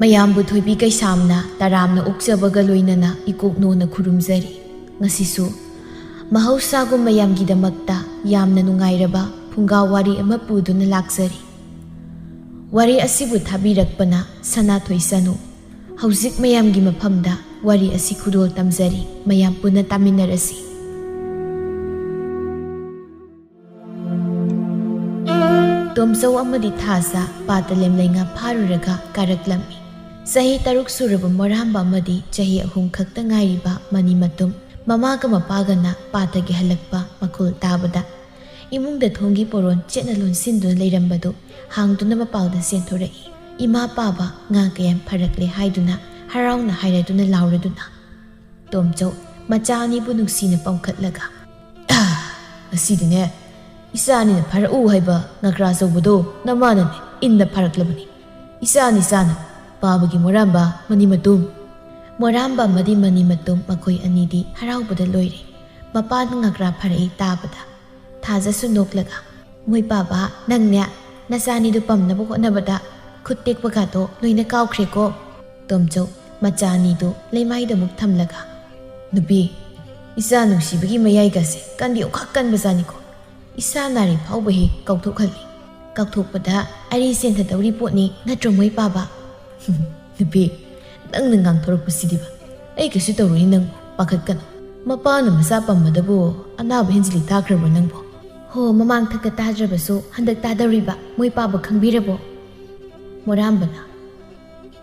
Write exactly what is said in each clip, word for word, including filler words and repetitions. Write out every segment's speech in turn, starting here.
ꯃꯌꯥꯝꯕꯨ ꯊꯣꯏꯕꯤ ꯀꯩꯁꯥꯝꯅ ꯇꯔꯥꯝꯅ ꯑꯣꯛꯆꯕꯒ ꯂꯣꯏꯅꯅ ꯏꯀꯣꯛ ꯅꯣꯟꯅ ꯈꯨꯔꯨꯝꯖꯔꯤ꯫ ꯉꯁꯤꯁꯨ ꯃꯍꯧꯁꯥꯒꯨꯝ ꯃꯌꯥꯝꯒꯤꯗꯃꯛꯇ ꯌꯥꯝꯅ ꯅꯨꯡꯉꯥꯏꯔꯕ ꯐꯨꯡꯒꯥ ꯋꯥꯔꯤ ꯑꯃ ꯄꯨꯗꯨꯅ ꯂꯥꯛꯆꯔꯤ꯫ ꯋꯥꯔꯤ ꯑꯁꯤꯕꯨ ꯊꯥꯕꯤꯔꯛꯄꯅ ꯁꯅꯥꯊꯣꯏ ꯁꯅꯨ꯫ ꯍꯧꯖꯤꯛ ꯃꯌꯥꯝꯒꯤ ꯃꯐꯝꯗ ꯋꯥꯔꯤ ꯑꯁꯤ ꯈꯨꯗꯣꯜ ꯇꯝꯖꯔꯤ, ꯃꯌꯥꯝ ꯄꯨꯟꯅ ꯇꯥꯃꯤꯟꯅꯔꯁꯤ꯫ ꯇꯣꯝꯆꯧ ꯑꯃꯗꯤ ꯊꯥꯖ ꯄꯥꯇꯂꯦꯝ ꯂꯩꯉꯥ ꯐꯥꯔꯨꯔꯒ ꯀꯥꯔꯛꯂꯝꯃꯤ꯫ ꯆꯍꯤ ꯇꯔꯨꯛ ꯁꯨꯔꯕ ꯃꯣꯔꯥꯝꯕ ꯑꯃꯗꯤ ꯆꯍꯤ ꯑꯍꯨꯝ ꯈꯛꯇ ꯉꯥꯏꯔꯤꯕ ꯃꯅꯤꯃꯇꯨꯝ ꯃꯃꯥꯒ ꯃꯄꯥꯒꯅ ꯄꯥꯇꯒꯤ ꯍꯜꯂꯛꯄ ꯃꯈꯣꯜ ꯇꯥꯕꯗ ꯏꯃꯨꯡꯗ ꯊꯣꯡꯒꯤ ꯄꯣꯔꯣꯟ ꯆꯦꯠꯅ ꯂꯣꯟꯁꯤꯟꯗꯨꯅ ꯂꯩꯔꯝꯕꯗꯨ ꯍꯥꯡꯗꯨꯅ ꯃꯄꯥꯜꯗ ꯆꯦꯟꯊꯣꯔꯛꯏ꯫ "ꯏꯃꯥ ꯄꯥꯕ, ꯉꯥ ꯀꯌꯥꯝ ꯐꯔꯛꯂꯦ" ꯍꯥꯏꯗꯨꯅ ꯍꯔꯥꯎꯅ ꯍꯥꯏꯔꯗꯨꯅ ꯂꯥꯎꯔꯗꯨꯅ꯫ ꯇꯣꯝꯆꯧ ꯃꯆꯥ ꯑꯅꯤꯕꯨ ꯅꯨꯡꯁꯤꯅ ꯄꯝꯈꯠꯂꯒ, "ꯑꯥ, ꯉꯁꯤꯗꯤꯅꯦ ꯏꯆꯥ ꯑꯅꯤꯅ ꯐꯥꯔꯛꯎ ꯍꯥꯏꯕ ꯉꯀ꯭ꯔꯥ ꯑꯆꯧꯕꯗꯣ ꯅꯃꯥꯅꯅꯦ ꯏꯟꯅ ꯐꯥꯔꯛꯂꯕꯅꯤ꯫ ꯏꯆꯥ ꯑꯅꯤ ꯆꯥꯅ ꯄꯥꯕꯒꯤ ꯃꯣꯔꯥꯝꯕ ꯃꯅꯤꯃꯇꯨꯝ꯫" ꯃꯣꯔꯥꯝꯕ ꯑꯃꯗꯤ ꯃꯅꯤꯃꯇꯨꯝ ꯃꯈꯣꯏ ꯑꯅꯤꯗꯤ ꯍꯔꯥꯎꯕꯗ ꯂꯣꯏꯔꯦ꯫ ꯃꯄꯥꯅ ꯉꯀ꯭ꯔꯥ ꯐꯥꯔꯛꯏ ꯇꯥꯕꯗ ꯊꯥꯖꯁꯨ ꯅꯣꯛꯂꯒ, "ꯃꯣꯏ ꯄꯥꯕ, ꯅꯪꯅꯦ ꯅꯆꯥꯅꯤꯗꯨ ꯄꯝꯅꯕ ꯍꯣꯠꯅꯕꯗ ꯈꯨꯠ ꯇꯦꯛꯄꯒꯗꯣ ꯂꯣꯏꯅ ꯀꯥꯎꯈ꯭ꯔꯦꯀꯣ?" ꯇꯣꯝꯆꯧ ꯃꯆꯥ ꯑꯅꯤꯗꯨ ꯂꯩꯃꯥꯏꯗ ꯑꯃꯨꯛ ꯊꯝꯂꯒ, "ꯅꯨꯄꯤ, ꯏꯆꯥ ꯅꯨꯡꯁꯤꯕꯒꯤ ꯃꯌꯥꯏꯒꯁꯦ ꯀꯟꯗꯤ ꯑꯣꯈꯥꯛ ꯀꯟꯕꯖꯥꯠꯅꯤꯀꯣ꯫ ꯏꯁꯥ ꯅꯥꯔꯤ ꯐꯥꯎꯕ ꯍꯦꯛ ꯀꯥꯎꯊꯣꯛꯍꯜꯂꯤ꯫ ꯀꯥꯎꯊꯣꯛꯄꯗ ꯑꯔꯤ ꯆꯦꯟꯊꯗꯧꯔꯤ ꯄꯣꯠꯅꯤ, ꯅꯠꯇ꯭ꯔꯣ ꯃꯣꯏ ꯄꯥꯕ?" "ꯅꯨꯄꯤ, ꯅꯪꯅ ꯉꯥꯡꯊꯣꯔꯛꯄꯁꯤꯗꯤꯕ꯫ ꯑꯩ ꯀꯩꯁꯨ ꯇꯧꯔꯣꯏ, ꯅꯪꯕꯨ ꯄꯥꯈꯠꯀꯅꯨ꯫ ꯃꯄꯥꯅ ꯃꯆꯥ ꯄꯝꯕꯗꯕꯨ ꯑꯅꯥꯕ ꯍꯦꯟꯖꯤꯜꯂꯤ ꯇꯥꯈ꯭ꯔꯕ꯭ꯔꯣ ꯅꯪꯕꯨ?" "ꯍꯣ, ꯃꯃꯥꯡ ꯊꯛꯇ ꯇꯥꯗ꯭ꯔꯕꯁꯨ ꯍꯟꯗꯛ ꯇꯥꯗꯧꯔꯤꯕ, ꯃꯣꯏ ꯄꯥꯕ ꯈꯪꯕꯤꯔꯕꯣ?" ꯃꯣꯔꯥꯝꯕꯅ,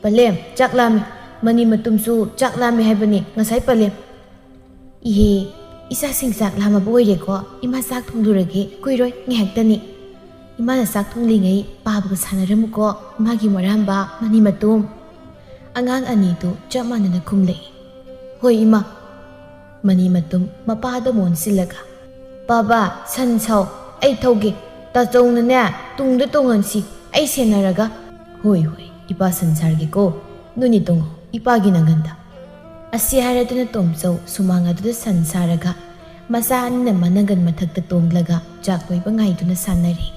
"ꯄꯂꯦꯝ, ꯆꯥꯛ ꯂꯥꯝꯃꯤ꯫ ꯃꯅꯤꯃꯇꯨꯝꯁꯨ ꯆꯥꯛ ꯂꯥꯝꯃꯤ ꯍꯥꯏꯕꯅꯤ ꯉꯁꯥꯏ ꯄꯂꯦꯝ꯫" "ꯏꯍꯦ, ꯏꯆꯥꯁꯤꯡ ꯆꯥꯛ ꯂꯥꯝꯃꯕ ꯑꯣꯏꯔꯦꯀꯣ꯫ ꯏꯃꯥ ꯆꯥꯛ ꯊꯣꯡꯂꯨꯔꯒꯦ, ꯀꯨꯏꯔꯣꯏ, ꯉꯥꯏꯍꯥꯛꯇꯅꯤ꯫ ꯏꯃꯥꯅ ꯆꯥꯛ ꯊꯣꯡꯂꯤꯉꯩ ꯄꯥꯕꯒ ꯁꯥꯟꯅꯔꯝꯃꯨꯀꯣ, ꯏꯃꯥꯒꯤ ꯃꯣꯔꯥꯝꯕ ꯃꯅꯤꯃꯇꯨꯝ꯫" ꯑꯉꯥꯡ ꯑꯅꯤꯗꯨ ꯆꯞ ꯃꯥꯟꯅꯅ ꯈꯨꯝꯂꯛꯏ꯫ "ꯍꯣꯏ ꯏꯃꯥ꯫" ꯃꯅꯤꯃꯇꯨꯝ ꯃꯄꯥꯗ ꯃꯣꯟꯁꯤꯜꯂꯒ, "ꯄꯥꯕ, ꯁꯟ ꯁꯥꯎ, ꯑꯩ ꯊꯧꯒꯦ꯫ ꯇꯥꯆꯧꯅꯅꯦ ꯇꯨꯡꯗ ꯇꯣꯡꯍꯟꯁꯤ, ꯑꯩ ꯁꯦꯟꯅꯔꯒ꯫" "ꯍꯣꯏ ꯍꯣꯏ, ꯏꯄꯥ ꯁꯟ ꯁꯥꯔꯒꯦꯀꯣ, ꯅꯣꯏꯅꯤ ꯇꯣꯡꯉꯣ ꯏꯄꯥꯒꯤ ꯅꯪꯒꯟꯗ꯫" ꯑꯁꯤ ꯍꯥꯏꯔꯗꯨꯅ ꯇꯣꯝꯆꯧ ꯁꯨꯃꯥꯡ ꯑꯗꯨꯗ ꯁꯟ ꯁꯥꯔꯒ ꯃꯆꯥ ꯑꯅꯤꯅ ꯃꯅꯪꯒꯟ ꯃꯊꯛꯇ ꯇꯣꯡꯂꯒ ꯆꯥꯛ ꯂꯣꯏꯕ ꯉꯥꯏꯗꯨꯅ ꯁꯥꯟꯅꯔꯤ꯫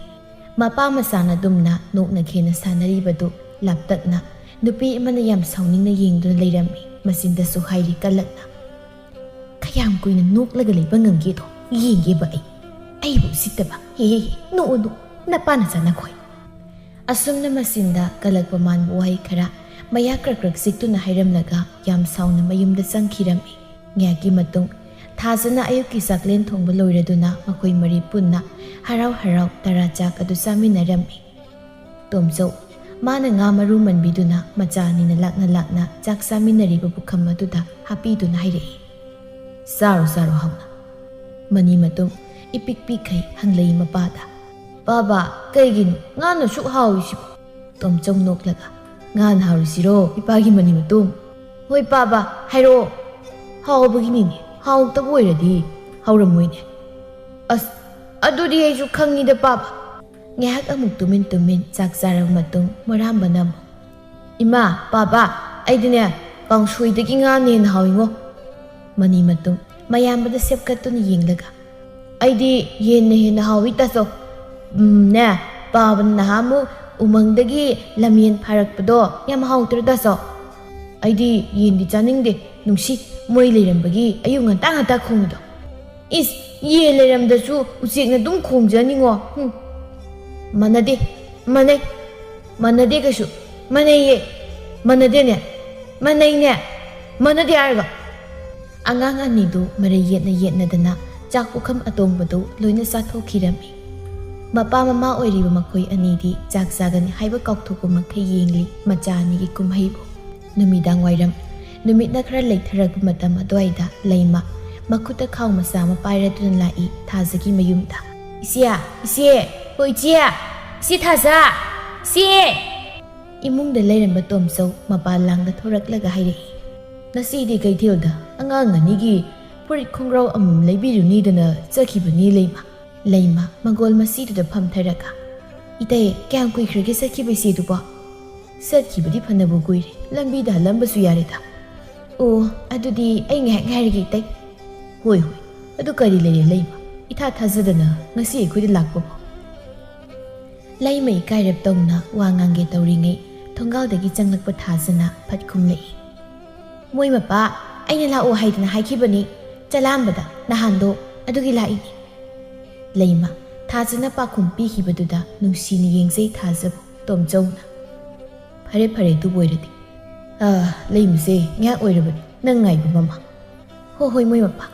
ꯃꯄꯥ ꯃꯆꯥꯅ ꯑꯗꯨꯝꯅ ꯅꯣꯛꯅ ꯈꯦꯅ ꯁꯥꯟꯅꯔꯤꯕꯗꯨ ꯂꯥꯞꯇꯛꯅ ꯅꯨꯄꯤ ꯑꯃꯅ ꯌꯥꯝ ꯁꯥꯎꯅꯤꯡꯅ ꯌꯦꯡꯗꯨꯅ ꯂꯩꯔꯝꯃꯤ꯫ ꯃꯆꯤꯟꯗꯁꯨ ꯍꯥꯏꯔꯤ ꯀꯜꯂꯛꯅ, "ꯀꯌꯥꯝ ꯀꯨꯏꯅ ꯅꯣꯛꯂꯒ ꯂꯩꯕ ꯉꯝꯒꯦꯗꯣ ꯌꯦꯡꯒꯦꯕ ꯑꯩ꯫ ꯑꯩꯕꯨ ꯎꯁꯤꯠꯇꯕ꯫ ꯍꯦ ꯍꯦ ꯍꯦ, ꯅꯣꯛꯎ ꯅꯣꯛꯎ, ꯅꯄꯥꯅ ꯆꯥꯅꯈꯣꯏ"꯫ ꯑꯁꯨꯝꯅ ꯃꯆꯤꯟꯗ ꯀꯜꯂꯛꯄ ꯃꯥꯟꯕ ꯋꯥꯍꯩ ꯈꯔ ꯃꯌꯥ ꯀ꯭ꯔꯛ ꯀ꯭ꯔꯛ ꯆꯤꯛꯇꯨꯅ ꯍꯥꯏꯔꯝꯂꯒ ꯌꯥꯝ ꯁꯥꯎꯅ ꯃꯌꯨꯝꯗ ꯆꯪꯈꯤꯔꯝꯃꯤ꯫ ꯉꯥꯏꯍꯥꯛꯀꯤ ꯃꯇꯨꯡ ꯊꯥꯖꯅ ꯑꯌꯨꯛꯀꯤ ꯆꯥꯛꯂꯦꯟ ꯊꯣꯡꯕ ꯂꯣꯏꯔꯗꯨꯅ ꯃꯈꯣꯏ ꯃꯔꯤ ꯄꯨꯟꯅ ꯍꯔꯥꯎ ꯍꯔꯥꯎ ꯇꯔꯥ ꯆꯥꯛ ꯑꯗꯨ ꯆꯥꯃꯤꯟꯅꯔꯝꯃꯤ꯫ ꯇꯣꯝꯆꯧ, ꯃꯥꯅ ꯉꯥ ꯃꯔꯨ ꯃꯟꯕꯤꯗꯨꯅ ꯃꯆꯥ ꯑꯅꯤꯅ ꯂꯥꯛꯅ ꯂꯥꯛꯅ ꯆꯥꯛ ꯆꯥꯃꯤꯟꯅꯔꯤꯕ ꯄꯨꯈꯝ ꯑꯗꯨꯗ ꯍꯥꯞꯄꯤꯗꯨꯅ ꯍꯥꯏꯔꯛꯏ, "ꯆꯥꯔꯣ, ꯆꯥꯔꯣ ꯍꯥꯎꯅ"꯫ ꯃꯅꯤ ꯃꯇꯨꯝ ꯏꯄꯤꯛ ꯄꯤꯛꯈꯩ ꯍꯪꯂꯛꯏ ꯃꯄꯥꯗ, "ꯄꯥꯕ, ꯀꯩꯒꯤꯅꯣ ꯉꯥꯅ ꯑꯁꯨꯛ ꯍꯥꯎꯔꯤꯁꯤꯕꯣ?" ꯇꯣꯝꯆꯧ ꯅꯣꯛꯂꯒ, "ꯉꯥꯅ ꯍꯥꯎꯔꯤꯁꯤꯔꯣ, ꯏꯄꯥꯒꯤ ꯃꯅꯤ ꯃꯇꯨꯝ?" "ꯍꯣꯏ ꯄꯥꯕ, ꯍꯥꯏꯔꯛꯑꯣ꯫ ꯍꯥꯎꯕꯒꯤꯅꯤꯅꯦ, ꯍꯥꯎꯇꯕ ꯑꯣꯏꯔꯗꯤ ꯍꯥꯎꯔꯝꯃꯣꯏꯅꯦ"꯫ "ꯑꯁ, ꯑꯗꯨꯗꯤ ꯑꯩꯁꯨ ꯈꯪꯉꯤꯗ ꯄꯥꯕ"꯫ ꯉꯥꯏꯍꯥꯛ ꯑꯃꯨꯛ ꯇꯨꯃꯤꯟ ꯇꯨꯃꯤꯟ ꯆꯥꯛ ꯆꯥꯔꯕ ꯃꯇꯨꯡ ꯃꯣꯔꯥꯝꯕꯅ ꯑꯃꯨꯛ, "ꯏꯃꯥ, ꯄꯥꯕ, ꯑꯩꯗꯤꯅꯦ ꯀꯥꯡꯁꯣꯏꯗꯒꯤ ꯉꯥꯅ ꯍꯦꯟꯅ ꯍꯥꯎꯏꯉꯣ"꯫ ꯃꯅꯤ ꯃꯇꯨꯝ ꯃꯌꯥꯝꯕꯗ ꯁꯦꯞꯀꯠꯇꯨꯅ ꯌꯦꯡꯂꯒ, "ꯑꯩꯗꯤ ꯌꯦꯟꯅ ꯍꯦꯟꯅ ꯍꯥꯎꯏ ꯇꯥꯆꯧ꯫ ꯎꯝꯅꯦ, ꯄꯥꯕꯅ ꯅꯍꯥꯟꯃꯨꯛ ꯎꯃꯪꯗꯒꯤ ꯂꯝꯌꯦꯟ ꯐꯥꯔꯛꯄꯗꯣ ꯌꯥꯝ ꯍꯥꯎꯇ꯭ꯔꯣ ꯇꯥꯆꯧ? ꯑꯩꯗꯤ ꯌꯦꯟꯗꯤ ꯆꯥꯅꯤꯡꯗꯦ, ꯅꯨꯡꯁꯤ, ꯃꯣꯏ ꯂꯩꯔꯝꯕꯒꯤ ꯑꯌꯨꯛ ꯉꯟꯇꯥ ꯉꯟꯇꯥ ꯈꯣꯡꯉꯤꯗꯣ꯫ ꯏꯁ, ꯌꯦꯟ ꯂꯩꯔꯝꯗꯁꯨ ꯎꯆꯦꯛꯅ ꯑꯗꯨꯝ ꯈꯣꯡꯖꯅꯤꯡꯉꯣ꯫ ꯍꯨꯝ꯫ ꯃꯥꯟꯅꯗꯦ, ꯃꯥꯟꯅꯩ, ꯃꯥꯟꯅꯗꯦ ꯀꯩꯁꯨ, ꯃꯥꯟꯅꯩꯌꯦ, ꯃꯥꯟꯅꯗꯦꯅꯦ, ꯃꯥꯟꯅꯩꯅꯦ, ꯃꯥꯟꯅꯗꯦ ꯍꯥꯏꯔꯒ"꯫ ꯑꯉꯥꯡ ꯑꯅꯤꯗꯨ ꯃꯔꯩ ꯌꯦꯠꯅ ꯌꯦꯠꯅꯗꯅ ꯆꯥꯛ ꯄꯨꯈꯝ ꯑꯇꯣꯡꯕꯗꯨ ꯂꯣꯏꯅ ꯆꯥꯊꯣꯛꯈꯤꯔꯝꯃꯤ꯫ ꯃꯄꯥ ꯃꯃꯥ ꯑꯣꯏꯔꯤꯕ ꯃꯈꯣꯏ ꯑꯅꯤꯗꯤ ꯆꯥꯛ ꯆꯥꯒꯅꯤ ꯍꯥꯏꯕ ꯀꯥꯎꯊꯣꯛꯄ ꯃꯈꯩ ꯌꯦꯡꯂꯤ ꯃꯆꯥ ꯑꯅꯤꯒꯤ ꯀꯨꯝꯍꯩꯕꯨ꯫ ꯅꯨꯃꯤꯗꯥꯡ ꯋꯥꯏꯔꯝ, ꯅꯨꯃꯤꯠꯅ ꯈꯔ ꯂꯩꯊꯔꯛꯄ ꯃꯇꯝ ꯑꯗꯨꯋꯥꯏꯗ ꯂꯩꯃ ꯃꯈꯨꯠꯇ ꯈꯥꯎ ꯃꯆꯥ ꯑꯃ ꯄꯥꯏꯔꯗꯨꯅ ꯂꯥꯛꯏ ꯊꯥꯖꯒꯤ ꯃꯌꯨꯝꯗ꯫ "ꯏꯆꯦ, ꯏꯆꯦ, ꯍꯣ ꯏꯆꯦ, ꯏꯆꯦ ꯊꯥꯖ, ꯏꯆꯦ!" ꯏꯃꯨꯡꯗ ꯂꯩꯔꯝꯕ ꯇꯣꯝꯆꯧ ꯃꯄꯥꯟ ꯂꯥꯡꯗ ꯊꯣꯔꯛꯂꯒ ꯍꯥꯏꯔꯛꯏ, "ꯉꯁꯤꯗꯤ ꯀꯩꯊꯦꯜꯗ ꯑꯉꯥꯡ ꯑꯅꯤꯒꯤ ꯐꯨꯔꯤꯠ ꯈꯣꯡꯒ꯭ꯔꯥꯎ ꯑꯃꯃꯝ ꯂꯩꯕꯤꯔꯨꯅꯤꯗꯅ ꯆꯠꯈꯤꯕꯅꯤ ꯂꯩꯃ"꯫ ꯂꯩꯃ ꯃꯪꯒꯣꯜ ꯃꯁꯤꯗꯨꯗ ꯐꯝꯊꯔꯒ, "ꯏꯇꯩ, ꯀꯌꯥꯝ ꯀꯨꯏꯈ꯭ꯔꯒꯦ ꯆꯠꯈꯤꯕ ꯏꯆꯦꯗꯨꯕꯣ?" "ꯆꯠꯈꯤꯕꯗꯤ ꯐꯅꯕꯨ ꯀꯨꯏꯔꯦ, ꯂꯝꯕꯤꯗ ꯍꯜꯂꯝꯕꯁꯨ ꯌꯥꯔꯦꯗ"꯫ "ꯑꯣ, ꯑꯗꯨꯗꯤ ꯑꯩ ꯉꯥꯏꯍꯥꯛ ꯉꯥꯏꯔꯒꯦ ꯏꯇꯩ"꯫ "ꯍꯣꯏ ꯍꯣꯏ, ꯑꯗꯨ ꯀꯔꯤ ꯂꯩꯔꯦ ꯂꯩꯃ? ꯏꯊꯥ ꯊꯥꯖꯗꯅ ꯉꯁꯤ ꯑꯩꯈꯣꯏꯗ ꯂꯥꯛꯄꯕꯨ?" ꯂꯩꯃ ꯏꯀꯥꯏꯔꯞ ꯇꯧꯅ ꯋꯥ ꯉꯥꯡꯒꯦ ꯇꯧꯔꯤꯉꯩ ꯊꯣꯡꯒꯥꯜꯗꯒꯤ ꯆꯪꯂꯛꯄ ꯊꯥꯖꯅ ꯐꯠ ꯈꯨꯝꯂꯛꯏ꯫ "ꯃꯣꯏ ꯃꯄꯥ, ꯑꯩꯅ ꯂꯥꯛꯑꯣ ꯍꯥꯏꯗꯅ ꯍꯥꯏꯈꯤꯕꯅꯤ꯫ ꯆꯂꯥꯝꯕꯗ ꯅꯍꯥꯟꯗꯣ ꯑꯗꯨꯒꯤ ꯂꯥꯛꯏꯅꯤ꯫" ꯂꯩꯃ ꯊꯥꯖꯅ ꯄꯥꯎꯈꯨꯝ ꯄꯤꯈꯤꯕꯗꯨꯗ ꯅꯨꯡꯁꯤꯅ ꯌꯦꯡꯖꯩ ꯊꯥꯖꯕꯨ ꯇꯣꯝꯆꯧꯅ꯫ "ꯐꯔꯦ ꯐꯔꯦ, ꯑꯗꯨꯕꯨ ꯑꯣꯏꯔꯗꯤ꯫ ꯑꯥ, ꯂꯩꯃꯁꯦ ꯉꯥꯏꯍꯥꯛ ꯑꯣꯏꯔꯕꯅꯤ ꯅꯪ ꯉꯥꯏꯕ, ꯃꯃꯥ꯫" "ꯍꯣ ꯍꯣꯏ, ꯃꯣꯏ ꯃꯄꯥ꯫"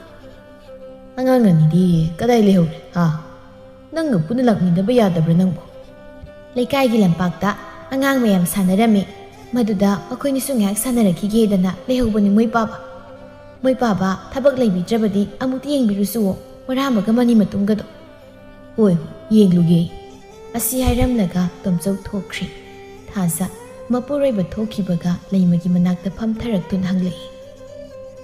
"ꯑꯉꯥꯡ ꯑꯅꯤꯗꯤ ꯀꯗꯥꯏ ꯂꯩꯍꯧꯔꯦ? ꯍꯥ? ꯅꯪꯒ ꯄꯨꯟꯅ ꯂꯥꯛꯃꯤꯟꯅꯕ ꯌꯥꯗꯕ꯭ꯔꯥ ꯅꯪꯕꯨ?" "ꯂꯩꯀꯥꯏꯒꯤ ꯂꯝꯄꯥꯛꯇ ꯑꯉꯥꯡ ꯃꯌꯥꯝ ꯁꯥꯟꯅꯔꯝꯃꯤ꯫ ꯃꯗꯨꯗ ꯃꯈꯣꯏꯅꯤꯁꯨ ꯉꯥꯏꯍꯥꯛ ꯁꯥꯟꯅꯔꯛꯈꯤꯒꯦꯗꯅ ꯂꯩꯍꯧꯕꯅꯤ ꯃꯣꯏ ꯄꯥꯕ꯫ ꯃꯣꯏ ꯄꯥꯕ ꯊꯕꯛ ꯂꯩꯕꯤꯗ꯭ꯔꯕꯗꯤ ꯑꯃꯨꯛꯇ ꯌꯦꯡꯕꯤꯔꯨꯆꯨꯋꯣ, ꯃꯔꯥ ꯑꯃꯒ ꯃꯅꯤ ꯃꯇꯨꯡꯒꯗꯣ꯫" "ꯍꯣꯏ, ꯌꯦꯡꯂꯨꯒꯦ꯫" ꯑꯁꯤ ꯍꯥꯏꯔꯝꯂꯒ ꯇꯣꯝꯆꯧ ꯊꯣꯛꯈ꯭ꯔꯦ꯫ ꯊꯥꯖ ꯃꯄꯨꯔꯣꯏꯕ ꯊꯣꯛꯈꯤꯕꯒ ꯂꯩꯃꯒꯤ ꯃꯅꯥꯛꯇ ꯐꯝꯊꯔꯛꯇꯨꯅ ꯍꯪꯂꯛꯏ꯫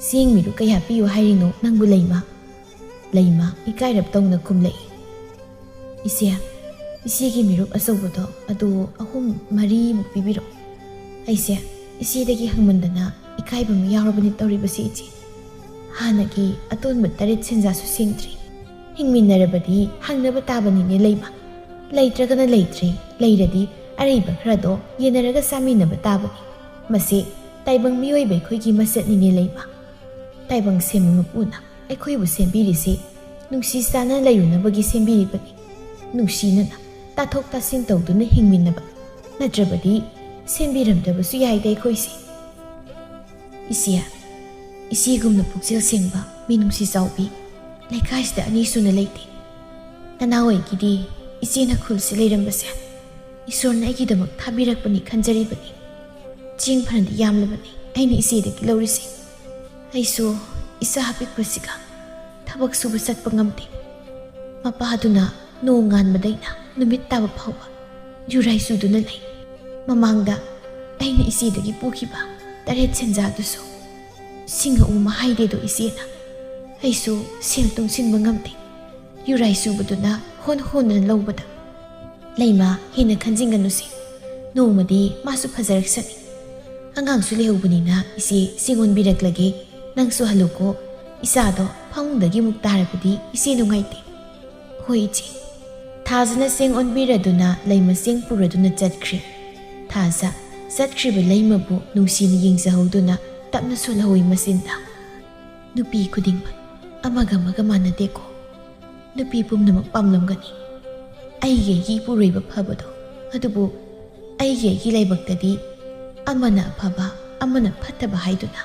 "ꯆꯦꯡ ꯃꯤꯔꯨꯛ ꯀꯌꯥ ꯄꯤꯌꯨ ꯍꯥꯏꯔꯤꯅꯣ ꯅꯪꯕꯨ, ꯂꯩꯃ?" ꯂꯩꯃ ꯏꯀꯥꯏꯔꯞ ꯇꯧꯅ ꯈꯨꯝꯂꯛꯏ꯫ "ꯏꯆꯦ, ꯏꯆꯦꯒꯤ ꯃꯤꯔꯨꯛ ꯑꯆꯧꯕꯗꯣ ꯑꯗꯨ ꯑꯍꯨꯝ ꯃꯔꯤꯃꯨꯛ ꯄꯤꯕꯤꯔꯛꯑꯣ꯫ ꯑꯩꯁꯦ ꯏꯆꯦꯗꯒꯤ ꯍꯪꯃꯟꯗꯅ ꯏꯀꯥꯏꯕ ꯑꯃ ꯌꯥꯎꯔꯕꯅꯤ ꯇꯧꯔꯤꯕꯁꯤ ꯏꯆꯦ꯫ ꯍꯥꯟꯅꯒꯤ ꯑꯇꯣꯟꯕ ꯇꯔꯦꯠ ꯁꯦꯟꯖꯥꯁꯨ ꯁꯦꯡꯗ꯭ꯔꯤ꯫ ꯍꯤꯡꯃꯤꯟꯅꯔꯕꯗꯤ ꯍꯪꯅꯕ ꯇꯥꯕꯅꯤꯅꯦ ꯂꯩꯃ꯫ ꯂꯩꯇ꯭ꯔꯒꯅ ꯂꯩꯇ꯭ꯔꯦ, ꯂꯩꯔꯗꯤ ꯑꯔꯩꯕ ꯈꯔꯗꯣ ꯌꯦꯟꯅꯔꯒ ꯆꯥꯃꯤꯟꯅꯕ ꯇꯥꯕꯅꯤ꯫ ꯃꯁꯤ ꯇꯥꯏꯕꯪ ꯃꯤꯑꯣꯏꯕ ꯑꯩꯈꯣꯏꯒꯤ ꯃꯆꯠꯅꯤꯅꯦ ꯂꯩꯃ꯫ ꯇꯥꯏꯕꯪ ꯁꯦꯝꯕ ꯃꯄꯨꯅ ꯑꯩꯈꯣꯏꯕꯨ ꯁꯦꯝꯕꯤꯔꯤꯁꯤ ꯅꯨꯡꯁꯤ ꯆꯥꯟꯅ ꯂꯩꯔꯨꯅꯕꯒꯤ ꯁꯦꯝꯕꯤꯔꯤꯕꯅꯤ꯫ ꯅꯨꯡꯁꯤꯅꯅ ꯇꯥꯊꯣꯛ ꯇꯥꯁꯤꯟ ꯇꯧꯗꯨꯅ ꯍꯤꯡꯃꯤꯟꯅꯕ, ꯅꯠꯇ꯭ꯔꯕꯗꯤ ꯁꯦꯝꯕꯤꯔꯝꯗꯕꯁꯨ ꯌꯥꯏꯗ ꯑꯩꯈꯣꯏꯁꯦ꯫" "ꯏꯆꯦ, ꯏꯆꯦꯒꯨꯝꯅ ꯄꯨꯛꯆꯦꯜ ꯁꯦꯡꯕ, ꯃꯤꯅꯨꯡꯁꯤ ꯆꯥꯎꯕꯤ ꯂꯩꯀꯥꯏꯁꯤꯗ ꯑꯅꯤ ꯁꯨꯅ ꯂꯩꯇꯦ꯫ ꯅꯅꯥꯎ ꯑꯩꯒꯤꯗꯤ ꯏꯆꯦꯅ ꯈꯨꯜꯁꯤ ꯂꯩꯔꯝꯕꯁꯦ ꯏꯁꯣꯔꯅ ꯑꯩꯒꯤꯗꯃꯛ ꯊꯥꯕꯤꯔꯛꯄꯅꯤ ꯈꯟꯖꯔꯤꯕꯅꯤ꯫ ꯆꯦꯡ ꯐꯅꯗꯤ ꯌꯥꯝꯂꯕꯅꯤ ꯑꯩꯅ ꯏꯆꯦꯗꯒꯤ ꯂꯧꯔꯤꯁꯦ꯫ ꯑꯩꯁꯨ ꯏꯆꯥ ꯑꯄꯤꯛꯄꯁꯤꯒ ꯊꯕꯛ ꯁꯨꯕ ꯆꯠꯄ ꯉꯝꯗꯦ꯫ ꯃꯄꯥꯗꯨꯅ ꯅꯣꯡ ꯉꯥꯟꯕꯗꯩꯅ ꯅꯨꯃꯤꯠ ꯇꯥꯕ ꯐꯥꯎꯕ ꯌꯨꯔꯥꯏ ꯆꯨꯗꯨꯅ ꯂꯩ꯫ ꯃꯃꯥꯡꯗ ꯑꯩꯅ ꯏꯆꯦꯗꯒꯤ ꯄꯨꯈꯤꯕ ꯇꯔꯦꯠ ꯁꯦꯟꯖꯥꯗꯨꯁꯨ ꯁꯤꯡꯉꯛꯎ ꯃꯍꯥꯏꯗꯦꯗꯣ ꯏꯆꯦꯅ꯫ ꯑꯩꯁꯨ ꯁꯦꯜ ꯇꯨꯡꯁꯤꯟꯕ ꯉꯝꯗꯦ꯫ ꯌꯨꯔꯥꯏ ꯆꯨꯕꯗꯨꯅ ꯍꯣꯟ ꯍꯣꯟꯗꯨꯅ ꯂꯧꯕꯗ꯫" "ꯂꯩꯃ, ꯍꯦꯟꯅ ꯈꯟꯖꯤꯟꯒꯅꯨꯁꯦ꯫ ꯅꯣꯡꯃꯗꯤ ꯃꯥꯁꯨ ꯐꯖꯔꯛꯁꯅꯤ꯫ ꯑꯉꯥꯡꯁꯨ ꯂꯩꯍꯧꯕꯅꯤꯅ ꯏꯆꯦ ꯆꯦꯡ ꯑꯣꯟꯕꯤꯔꯛꯂꯒꯦ꯫ ꯅꯪꯁꯨ ꯍꯜꯂꯨꯀꯣ꯫ ꯏꯆꯥꯗꯣ ꯐꯃꯨꯡꯗꯒꯤ ꯑꯃꯨꯛ ꯇꯥꯔꯕꯗꯤ ꯏꯆꯦ ꯅꯨꯡꯉꯥꯏꯇꯦ꯫" "ꯍꯣꯏ ꯏꯆꯦ꯫" ꯊꯥꯖꯅ ꯆꯦꯡ ꯑꯣꯟꯕꯤꯔꯗꯨꯅ ꯂꯩꯃ ꯆꯦꯡ ꯄꯨꯔꯗꯨꯅ ꯆꯠꯈ꯭ꯔꯦ꯫ ꯊꯥꯖ ꯆꯠꯈ꯭ꯔꯤꯕ ꯂꯩꯃꯕꯨ ꯅꯨꯡꯁꯤꯅ ꯌꯦꯡꯖꯍꯧꯗꯨꯅ ꯇꯞꯅ ꯁꯣꯜꯍꯧꯏ ꯃꯆꯤꯟꯗ, "ꯅꯨꯄꯤ ꯈꯨꯗꯤꯡꯃꯛ ꯑꯃꯒ ꯑꯃꯒ ꯃꯥꯟꯅꯗꯦꯀꯣ꯫ ꯅꯨꯄꯤ ꯄꯨꯝꯅꯃꯛ ꯄꯥꯝꯂꯝꯒꯅꯤ ꯑꯩꯒꯤ ꯑꯩꯒꯤ ꯏꯄꯨꯔꯣꯏꯕ ꯐꯕꯗꯣ꯫ ꯑꯗꯨꯕꯨ ꯑꯩꯒꯤ ꯑꯩꯒꯤ ꯂꯥꯏꯕꯛꯇꯗꯤ ꯑꯃꯅ ꯑꯐꯕ, ꯑꯃꯅ ꯐꯠꯇꯕ ꯍꯥꯏꯗꯨꯅ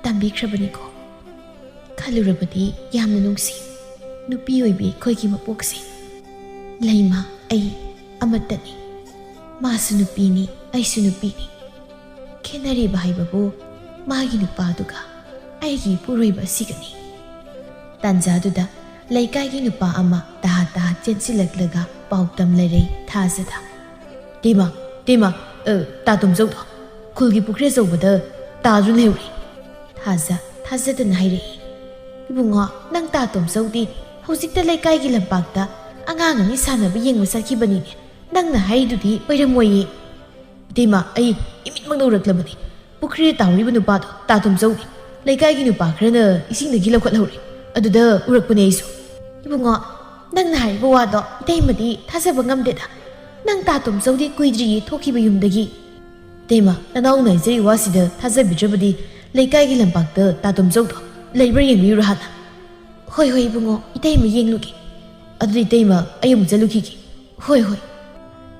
ꯇꯝꯕꯤꯈ꯭ꯔꯕꯅꯤꯀꯣ꯫ ꯈꯜꯂꯨꯔꯕꯗꯤ ꯌꯥꯝꯅ ꯅꯨꯡꯁꯤ ꯅꯨꯄꯤ ꯑꯣꯏꯕꯤ ꯑꯩꯈꯣꯏꯒꯤ ꯃꯄꯣꯛꯁꯦ꯫ ꯂꯩꯃ, ꯑꯩ ꯑꯃꯠꯇꯅꯤ꯫ ꯃꯥꯁꯨ ꯅꯨꯄꯤꯅꯤ, ꯑꯩꯁꯨ ꯅꯨꯄꯤꯅꯤ꯫ ꯈꯦꯠꯅꯔꯤꯕ ꯍꯥꯏꯕꯕꯨ ꯃꯥꯒꯤ ꯅꯨꯄꯥꯗꯨꯒ ꯑꯩꯒꯤ ꯏꯄꯨꯔꯣꯏꯕ ꯑꯁꯤꯒꯅꯤ꯫" ꯇꯥꯟꯖꯥꯗꯨꯗ ꯂꯩꯀꯥꯏꯒꯤ ꯅꯨꯄꯥ ꯑꯃ ꯇꯍꯥ ꯇꯍꯥ ꯆꯦꯟꯁꯤꯜꯂꯛꯂꯒ ꯄꯥꯎ ꯇꯝꯂꯔꯦ ꯊꯥꯖꯗ꯫ "ꯇꯦꯃ, ꯇꯦꯃ, ꯑ, ꯇꯥ ꯇꯣꯝꯆꯧꯗꯣ ꯈꯨꯜꯒꯤ ꯄꯨꯈ꯭ꯔꯤ ꯑꯆꯧꯕꯗ ꯇꯥꯗꯨꯅ ꯂꯩꯍꯧꯔꯦ꯫" ꯊꯥꯖ ꯊꯥꯖꯗꯅ ꯍꯥꯏꯔꯛꯏ꯫ "ꯏꯕꯨꯡꯉꯣ, ꯅꯪ ꯇꯥ ꯇꯣꯝꯆꯧꯗꯤ ꯍꯧꯖꯤꯛꯇ ꯂꯩꯀꯥꯏꯒꯤ ꯂꯝꯄꯥꯛꯇ ꯑꯉꯥꯡ ꯑꯅꯤ ꯁꯥꯟꯅꯕ ꯌꯦꯡꯕ ꯆꯠꯈꯤꯕꯅꯤꯅꯦ꯫ ꯅꯪꯅ ꯍꯥꯏꯔꯤꯗꯨꯗꯤ ꯑꯣꯏꯔꯝꯃꯣꯏꯌꯦ꯫" "ꯏꯇꯩꯃ, ꯑꯩ ꯏꯃꯤꯠꯃꯛꯅ ꯎꯔꯛꯂꯕꯅꯤ꯫ ꯄꯨꯈ꯭ꯔꯤꯗ ꯇꯥꯍꯧꯔꯤꯕ ꯅꯨꯄꯥꯗꯣ ꯇꯥ ꯇꯣꯝꯆꯧꯅꯤ꯫ ꯂꯩꯀꯥꯏꯒꯤ ꯅꯨꯄꯥ ꯈꯔꯅ ꯏꯁꯤꯡꯗꯒꯤ ꯂꯧꯈꯠꯍꯧꯔꯦ꯫ ꯑꯗꯨꯗ ꯎꯔꯛꯄꯅꯦ ꯑꯩꯁꯨ꯫" "ꯏꯕꯨꯡꯉꯣ, ꯅꯪꯅ ꯍꯥꯏꯔꯤꯕ ꯋꯥꯗꯣ ꯏꯇꯩꯃꯗꯤ ꯊꯥꯖꯕ ꯉꯝꯗꯦꯗ꯫ ꯅꯪ ꯇꯥ ꯇꯣꯝꯆꯧꯗꯤ ꯀꯨꯏꯗ꯭ꯔꯤꯌꯦ ꯊꯣꯛꯈꯤꯕ ꯌꯨꯝꯗꯒꯤ꯫" "ꯏꯇꯩꯃ, ꯅꯅꯥꯎꯅ ꯍꯥꯏꯖꯔꯤ ꯋꯥꯁꯤꯗ ꯊꯥꯖꯕꯤꯗ꯭ꯔꯕꯗꯤ ꯂꯩꯀꯥꯏꯒꯤ ꯂꯝꯄꯥꯛꯇ ꯇꯥ ꯇꯣꯝꯆꯧꯗꯣ ꯂꯩꯕ꯭ꯔꯥ ꯌꯦꯡꯕꯤꯌꯨꯔꯥ ꯍꯥꯟꯅ꯫" "ꯍꯣꯏ, ꯍꯣꯏ, ꯏꯕꯨꯡꯉꯣ, ꯏꯇꯩꯃ ꯌꯦꯡꯂꯨꯒꯦ꯫ ꯑꯗꯨꯗꯤ ꯏꯇꯩꯃ, ꯑꯩ ꯑꯃꯨꯛ ꯆꯠꯂꯨꯈꯤꯒꯦ꯫" "ꯍꯣꯏ, ꯍꯣꯏ꯫"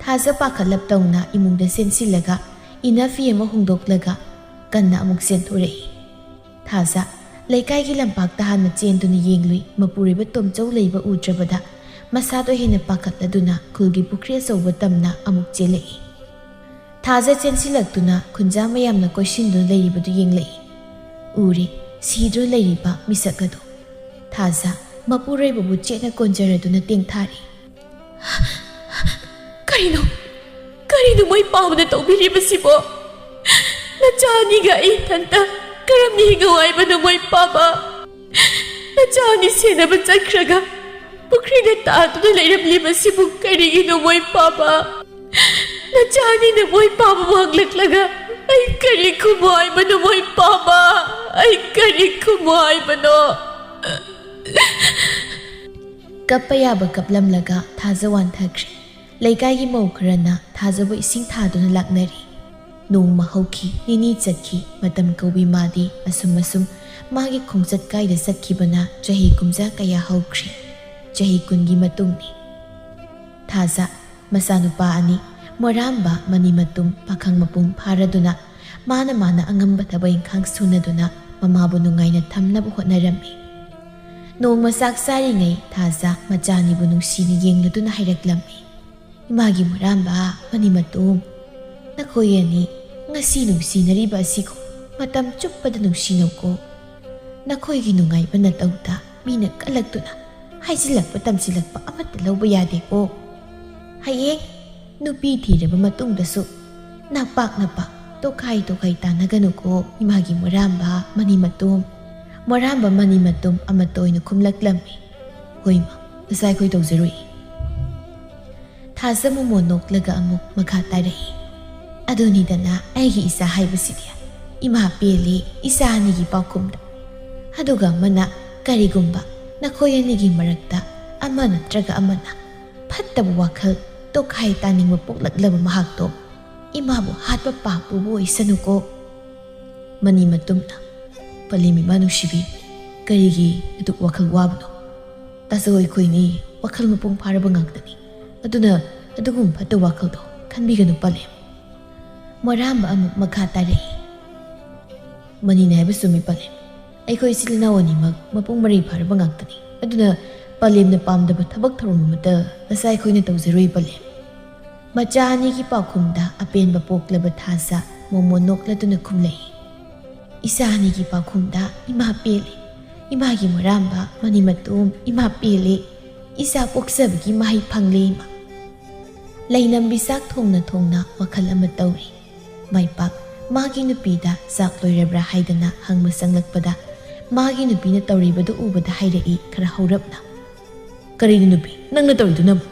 ꯊꯥꯖ ꯄꯥꯈꯠꯂꯞ ꯇꯧꯅ ꯏꯃꯨꯡꯗ ꯆꯦꯟꯁꯤꯜꯂꯒ ꯏꯟꯅ ꯐꯤ ꯑꯃ ꯍꯣꯡꯗꯣꯛꯂꯒ ꯀꯟꯅ ꯑꯃꯨꯛ ꯆꯦꯟꯊꯣꯔꯛꯏ꯫ ꯊꯥꯖ ꯂꯩꯀꯥꯏꯒꯤ ꯂꯝꯄꯥꯛꯇ ꯍꯥꯟꯅ ꯆꯦꯟꯗꯨꯅ ꯌꯦꯡꯂꯨꯏ꯫ ꯃꯄꯨꯔꯣꯏꯕ ꯇꯣꯝꯆꯧ ꯂꯩꯕ ꯎꯗ꯭ꯔꯕꯗ ꯃꯁꯥꯗꯣ ꯍꯦꯟꯅ ꯄꯥꯈꯠꯂꯗꯨꯅ ꯈꯨꯜꯒꯤ ꯄꯨꯈ꯭ꯔꯤ ꯑꯆꯧꯕ ꯇꯝꯅ ꯑꯃꯨꯛ ꯆꯦꯜꯂꯛꯏ꯫ ꯊꯥꯖ ꯆꯦꯟꯁꯤꯜꯂꯛꯇꯨꯅ ꯈꯨꯟꯖꯥ ꯃꯌꯥꯝꯅ ꯀꯣꯏꯁꯤꯟꯗꯨꯅ ꯂꯩꯔꯤꯕꯗꯨ ꯌꯦꯡꯂꯛꯏ꯫ ꯎꯔꯦ, ꯁꯤꯗꯨꯅ ꯂꯩꯔꯤꯕ ꯃꯤꯁꯛ ꯑꯗꯨ꯫ ꯊꯥꯖ ꯃꯄꯨꯔꯣꯏꯕꯕꯨ ꯆꯦꯠꯅ ꯀꯣꯟꯖꯔꯗꯨꯅ ꯇꯦꯡꯊꯥꯔꯦ꯫ "ꯀꯔꯤꯅꯣ? ꯀꯔꯤꯅꯣ ꯃꯣꯏ ꯄꯥꯕꯅ ꯇꯧꯕꯤꯔꯤꯕꯁꯤꯕꯣ? ꯅꯆꯥ ꯑꯅꯤꯒ ꯑꯩ ꯏꯊꯟꯇ ꯀꯔꯝꯅ ꯍꯤꯡꯉꯧ ꯍꯥꯏꯕꯅꯣ ꯃꯣꯏ ꯄꯥꯕ? ꯅꯆꯥ ꯑꯅꯤ ꯁꯦꯟꯅꯕ ꯆꯠꯈ꯭ꯔꯒ ꯄꯨꯈ꯭ꯔꯤꯗ ꯇꯥꯗꯨꯅ ꯂꯩꯔꯝꯂꯤꯕꯁꯤꯕꯨ ꯀꯔꯤꯒꯤꯅꯣ ꯃꯣꯏ ꯄꯥꯕ? ꯅꯆꯥ ꯑꯅꯤꯅ ꯃꯣꯏ ꯄꯥꯕꯕꯨ ꯍꯪꯂꯛꯂꯒ ꯑꯩ ꯀꯔꯤ ꯈꯨꯝꯃꯣ ꯍꯥꯏꯕꯅꯣ ꯃꯣꯏ ꯄꯥꯕ? ꯑꯩ ꯀꯔꯤ ꯈꯨꯝꯃꯣ ꯍꯥꯏꯕꯅꯣ?" ꯀꯞꯄ ꯌꯥꯕ ꯀꯞꯂꯝꯂꯒ ꯊꯥꯖ ꯋꯥꯟꯊꯈ꯭ꯔꯦ꯫ ꯂꯩꯀꯥꯏꯒꯤ ꯃꯧ ꯈꯔꯅ ꯊꯥꯖꯕꯨ ꯏꯁꯤꯡ ꯊꯥꯗꯨꯅ ꯂꯥꯛꯅꯔꯤ꯫ ꯅꯣꯡꯃ ꯍꯧꯈꯤ, ꯅꯤꯅꯤ ꯆꯠꯈꯤ, ꯃꯇꯝ ꯀꯧꯕꯤ ꯃꯥꯗꯤ ꯑꯁꯨꯝ ꯑꯁꯨꯝ ꯃꯥꯒꯤ ꯈꯣꯡꯆꯠ ꯀꯥꯏꯗ ꯆꯠꯈꯤꯕꯅ ꯆꯍꯤ ꯀꯨꯝꯖꯥ ꯀꯌꯥ ꯍꯧꯈ꯭ꯔꯦ꯫ ꯆꯍꯤ ꯀꯨꯟꯒꯤ ꯃꯇꯨꯡꯅꯤ꯫ ꯊꯥꯖ ꯃꯆꯥꯅꯨꯄꯥ ꯑꯅꯤ, ꯃꯣꯔꯥꯝꯕ, ꯃꯅꯤꯃꯇꯨꯝ, ꯄꯥꯈꯪ ꯃꯄꯨꯡ ꯐꯥꯔꯗꯨꯅ ꯃꯥꯅ ꯃꯥꯅ ꯑꯉꯝꯕ ꯊꯕꯛ ꯏꯪꯈꯥꯡ ꯁꯨꯅꯗꯨꯅ ꯃꯃꯥꯕꯨ ꯅꯨꯡꯉꯥꯏꯅ ꯊꯝꯅꯕ ꯍꯣꯠꯅꯔꯝꯃꯤ꯫ ꯅꯣꯡꯃ ꯆꯥꯛ ꯆꯥꯔꯤꯉꯩ ꯊꯥꯖ ꯃꯆꯥ ꯑꯅꯤꯕꯨ ꯅꯨꯡꯁꯤꯅ ꯌꯦꯡꯂꯗꯨꯅ ꯍꯥꯏꯔꯛꯂꯝꯃꯤ, "ꯏꯃꯥꯒꯤ ꯃꯣꯔꯥꯝꯕ, ꯃꯅꯤꯃꯇꯨꯝ, ꯅꯈꯣꯏ ꯑꯅꯤ ꯉꯁꯤ ꯅꯨꯡꯁꯤꯅꯔꯤꯕ ꯑꯁꯤꯒꯨꯝ ꯃꯇꯝ ꯆꯨꯞꯄꯗ ꯅꯨꯡꯁꯤꯅꯧꯀꯣ꯫ ꯅꯈꯣꯏꯒꯤ ꯅꯨꯡꯉꯥꯏꯕ ꯅꯇꯧꯗ ꯃꯤꯅ ꯀꯜꯂꯛꯇꯨꯅ ꯍꯥꯏꯖꯤꯜꯂꯛꯄ ꯇꯝꯁꯤꯜꯂꯛꯄ ꯑꯃꯠꯇ ꯂꯧꯕ ꯌꯥꯗꯦꯀꯣ꯫ ꯍꯌꯦꯡ ꯅꯨꯄꯤ ꯊꯤꯔꯕ ꯃꯇꯨꯡꯗꯁꯨ ꯅꯄꯥꯛ ꯅꯄꯥꯛ ꯇꯣꯈꯥꯏ ꯇꯣꯈꯥꯏ ꯇꯥꯟꯅꯒꯅꯨꯀꯣ, ꯏꯃꯥꯒꯤ ꯃꯣꯔꯥꯝꯕ, ꯃꯅꯤꯃꯇꯨꯝ꯫" ꯃꯣꯔꯥꯝꯕ ꯃꯅꯤꯃꯇꯨꯝ ꯑꯃꯠꯇ ꯑꯣꯏꯅ ꯈꯨꯝꯂꯛꯂꯝꯃꯤ, "ꯍꯣꯏ ꯃꯥ, ꯉꯁꯥꯏ ꯑꯩꯈꯣꯏ ꯇꯧꯖꯔꯨꯏ꯫" ꯊꯥꯖ ꯃꯣꯃꯣꯟ ꯅꯣꯛꯂꯒ ꯑꯃꯨꯛ ꯃꯈꯥ ꯇꯥꯔꯛꯏ, "ꯑꯗꯨꯅꯤꯗꯅ ꯑꯩꯒꯤ ꯏꯆꯥ ꯍꯥꯏꯕꯁꯤꯗꯤ, ꯏꯃꯥ ꯄꯦꯜꯂꯤ ꯏꯆꯥ ꯑꯅꯤꯒꯤ ꯄꯥꯎꯈꯨꯝꯗ꯫ ꯑꯗꯨꯒ ꯑꯃꯅ, ꯀꯔꯤꯒꯨꯝꯕ ꯅꯈꯣꯏ ꯑꯅꯤꯒꯤ ꯃꯔꯛꯇ ꯑꯃ ꯅꯠꯇ꯭ꯔꯒ ꯑꯃꯅ ꯐꯠꯇꯕ ꯋꯥꯈꯜ ꯇꯣꯈꯥꯏ ꯇꯥꯅꯤꯡꯕ ꯄꯣꯛꯂꯛꯂꯕ ꯃꯍꯥꯛꯇꯣ ꯏꯃꯥꯕꯨ ꯍꯥꯠꯄ ꯄꯥꯞ ꯄꯨꯕ ꯑꯣꯏꯁꯅꯨꯀꯣ꯫" ꯃꯅꯤꯃꯇꯨꯝꯅ, "ꯄꯂꯦꯝ ꯏꯃꯥ ꯅꯨꯡꯁꯤꯕꯤ, ꯀꯔꯤꯒꯤ ꯑꯗꯨꯛ ꯋꯥꯈꯜ ꯋꯥꯕꯅꯣ? ꯇꯥꯆꯧ ꯑꯩꯈꯣꯏꯅꯤ ꯋꯥꯈꯜ ꯃꯄꯨꯡ ꯐꯥꯔꯕ ꯉꯥꯛꯇꯅꯤ꯫ ꯑꯗꯨꯅ ꯑꯗꯨꯒꯨꯝꯕ ꯐꯠꯇꯕ ꯋꯥꯈꯜꯗꯣ ꯈꯟꯕꯤꯒꯅꯨ ꯄꯂꯦꯝ꯫" ꯃꯣꯔꯥꯝꯕ ꯑꯃꯨꯛ ꯃꯈꯥ ꯇꯥꯔꯛꯏ, "ꯃꯅꯤꯅ ꯍꯥꯏꯕ ꯆꯨꯝꯃꯤ ꯄꯂꯦꯝ꯫ ꯑꯩꯈꯣꯏ ꯏꯆꯤꯜ ꯏꯅꯥꯎ ꯑꯅꯤꯃꯛ ꯃꯄꯨꯡ ꯃꯔꯩ ꯐꯥꯔꯕ ꯉꯥꯛꯇꯅꯤ꯫ ꯑꯗꯨꯅ ꯄꯂꯦꯝꯅ ꯄꯥꯝꯗꯕ ꯊꯕꯛ ꯊꯧꯔꯝ ꯑꯃꯠꯇ ꯉꯁꯥꯏ ꯑꯩꯈꯣꯏꯅ ꯇꯧꯖꯔꯨꯏ ꯄꯂꯦꯝ꯫" ꯃꯆꯥ ꯑꯅꯤꯒꯤ ꯄꯥꯎꯈꯨꯝꯗ ꯑꯄꯦꯟꯕ ꯄꯣꯛꯂꯕ ꯊꯥꯖ ꯃꯣꯃꯣꯟ ꯅꯣꯛꯂꯗꯨꯅ ꯈꯨꯝꯂꯛꯏ, "ꯏꯆꯥ ꯑꯅꯤꯒꯤ ꯄꯥꯎꯈꯨꯝꯗ ꯏꯃꯥ ꯄꯦꯜꯂꯦ꯫ ꯏꯃꯥꯒꯤ ꯃꯣꯔꯥꯝꯕ, ꯃꯅꯤꯃꯇꯨꯝ, ꯏꯃꯥ ꯄꯦꯜꯂꯦ꯫ ꯏꯆꯥ ꯄꯣꯛꯆꯕꯒꯤ ꯃꯍꯩ ꯐꯪꯂꯦ ꯏꯃꯥ꯫" ꯂꯩꯅꯝꯕꯤ ꯆꯥꯛ ꯊꯣꯡꯅ ꯊꯣꯡꯅ ꯋꯥꯈꯜ ꯑꯃ ꯇꯧꯔꯤ꯫ ꯃꯥꯏꯄꯥꯛ ꯃꯥꯒꯤ ꯅꯨꯄꯤꯗ ꯆꯥꯛ ꯂꯣꯏꯔꯕ꯭ꯔꯥ ꯍꯥꯏꯗꯅ ꯍꯪꯕ ꯆꯪꯂꯛꯄꯗ, ꯃꯥꯒꯤ ꯅꯨꯄꯤꯅ ꯇꯧꯔꯤꯕꯗꯨ ꯎꯕꯗ ꯍꯥꯏꯔꯛꯏ ꯈꯔ ꯍꯧꯔꯞꯅ, "ꯀꯔꯤꯅꯣ ꯅꯨꯄꯤ, ꯅꯪꯅ ꯇꯧꯔꯤꯗꯨꯅꯕꯨ?"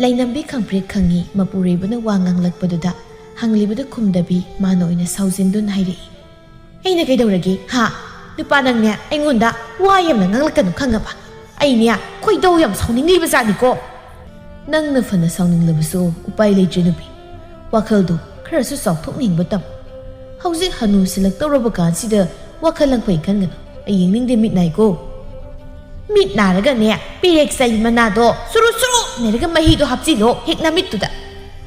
ꯂꯩꯅꯝꯕꯤ ꯈꯪꯄ꯭ꯔꯦꯛ ꯈꯪꯉꯤ ꯃꯄꯨꯔꯣꯏꯕꯅ ꯋꯥ ꯉꯥꯡꯂꯛꯄꯗꯨꯗ ꯍꯪꯂꯤꯕꯗꯨ ꯈꯨꯝꯗꯕꯤ ꯃꯥꯅ ꯑꯣꯏꯅ ꯁꯥꯎꯖꯤꯟꯗꯨꯅ ꯍꯥꯏꯔꯛꯏ, "ꯑꯩꯅ ꯀꯩꯗꯧꯔꯒꯦ ꯍꯥ? ꯅꯨꯄꯥ ꯅꯪꯅꯦ ꯑꯩꯉꯣꯟꯗ ꯋꯥ ꯌꯥꯝꯅ ꯉꯥꯡꯂꯛꯀꯅꯨ ꯈꯪꯉꯕ? ꯑꯩꯅꯦ ꯈꯣꯏꯗꯧ ꯌꯥꯝ ꯁꯥꯎꯅꯤꯡꯂꯤꯕ ꯖꯥꯠꯅꯤꯀꯣ꯫" "ꯅꯪꯅ ꯐꯅ ꯁꯥꯎꯅꯤꯡꯂꯕꯁꯨ ꯎꯄꯥꯏ ꯂꯩꯇ꯭ꯔꯦ ꯅꯨꯄꯤ꯫ ꯋꯥꯈꯜꯗꯣ ꯈꯔꯁꯨ ꯆꯥꯎꯊꯣꯛꯅꯤꯡꯕ ꯇꯝꯃꯨ꯫ ꯍꯧꯖꯤꯛ ꯍꯅꯨꯁꯤꯜꯂꯛꯇꯧꯔꯕ ꯀꯥꯟꯁꯤꯗ ꯋꯥꯈꯜ ꯂꯪꯐꯩ ꯈꯟꯒꯅꯨ꯫ ꯑꯩ ꯌꯦꯡꯅꯤꯡꯗꯦ ꯃꯤꯠ ꯅꯥꯏꯀꯣ꯫ ꯃꯤꯠ ꯅꯥꯔꯒꯅꯦ, ꯄꯦꯔꯦꯛ ꯆꯩ ꯃꯅꯥꯗꯣ ꯁꯨꯔꯨ ꯁꯨꯔꯨ ꯅꯩꯔꯒ ꯃꯍꯤꯗꯣ ꯍꯥꯞꯆꯤꯜꯂꯣ ꯍꯦꯛ ꯅꯃꯤꯠꯇꯨꯗ꯫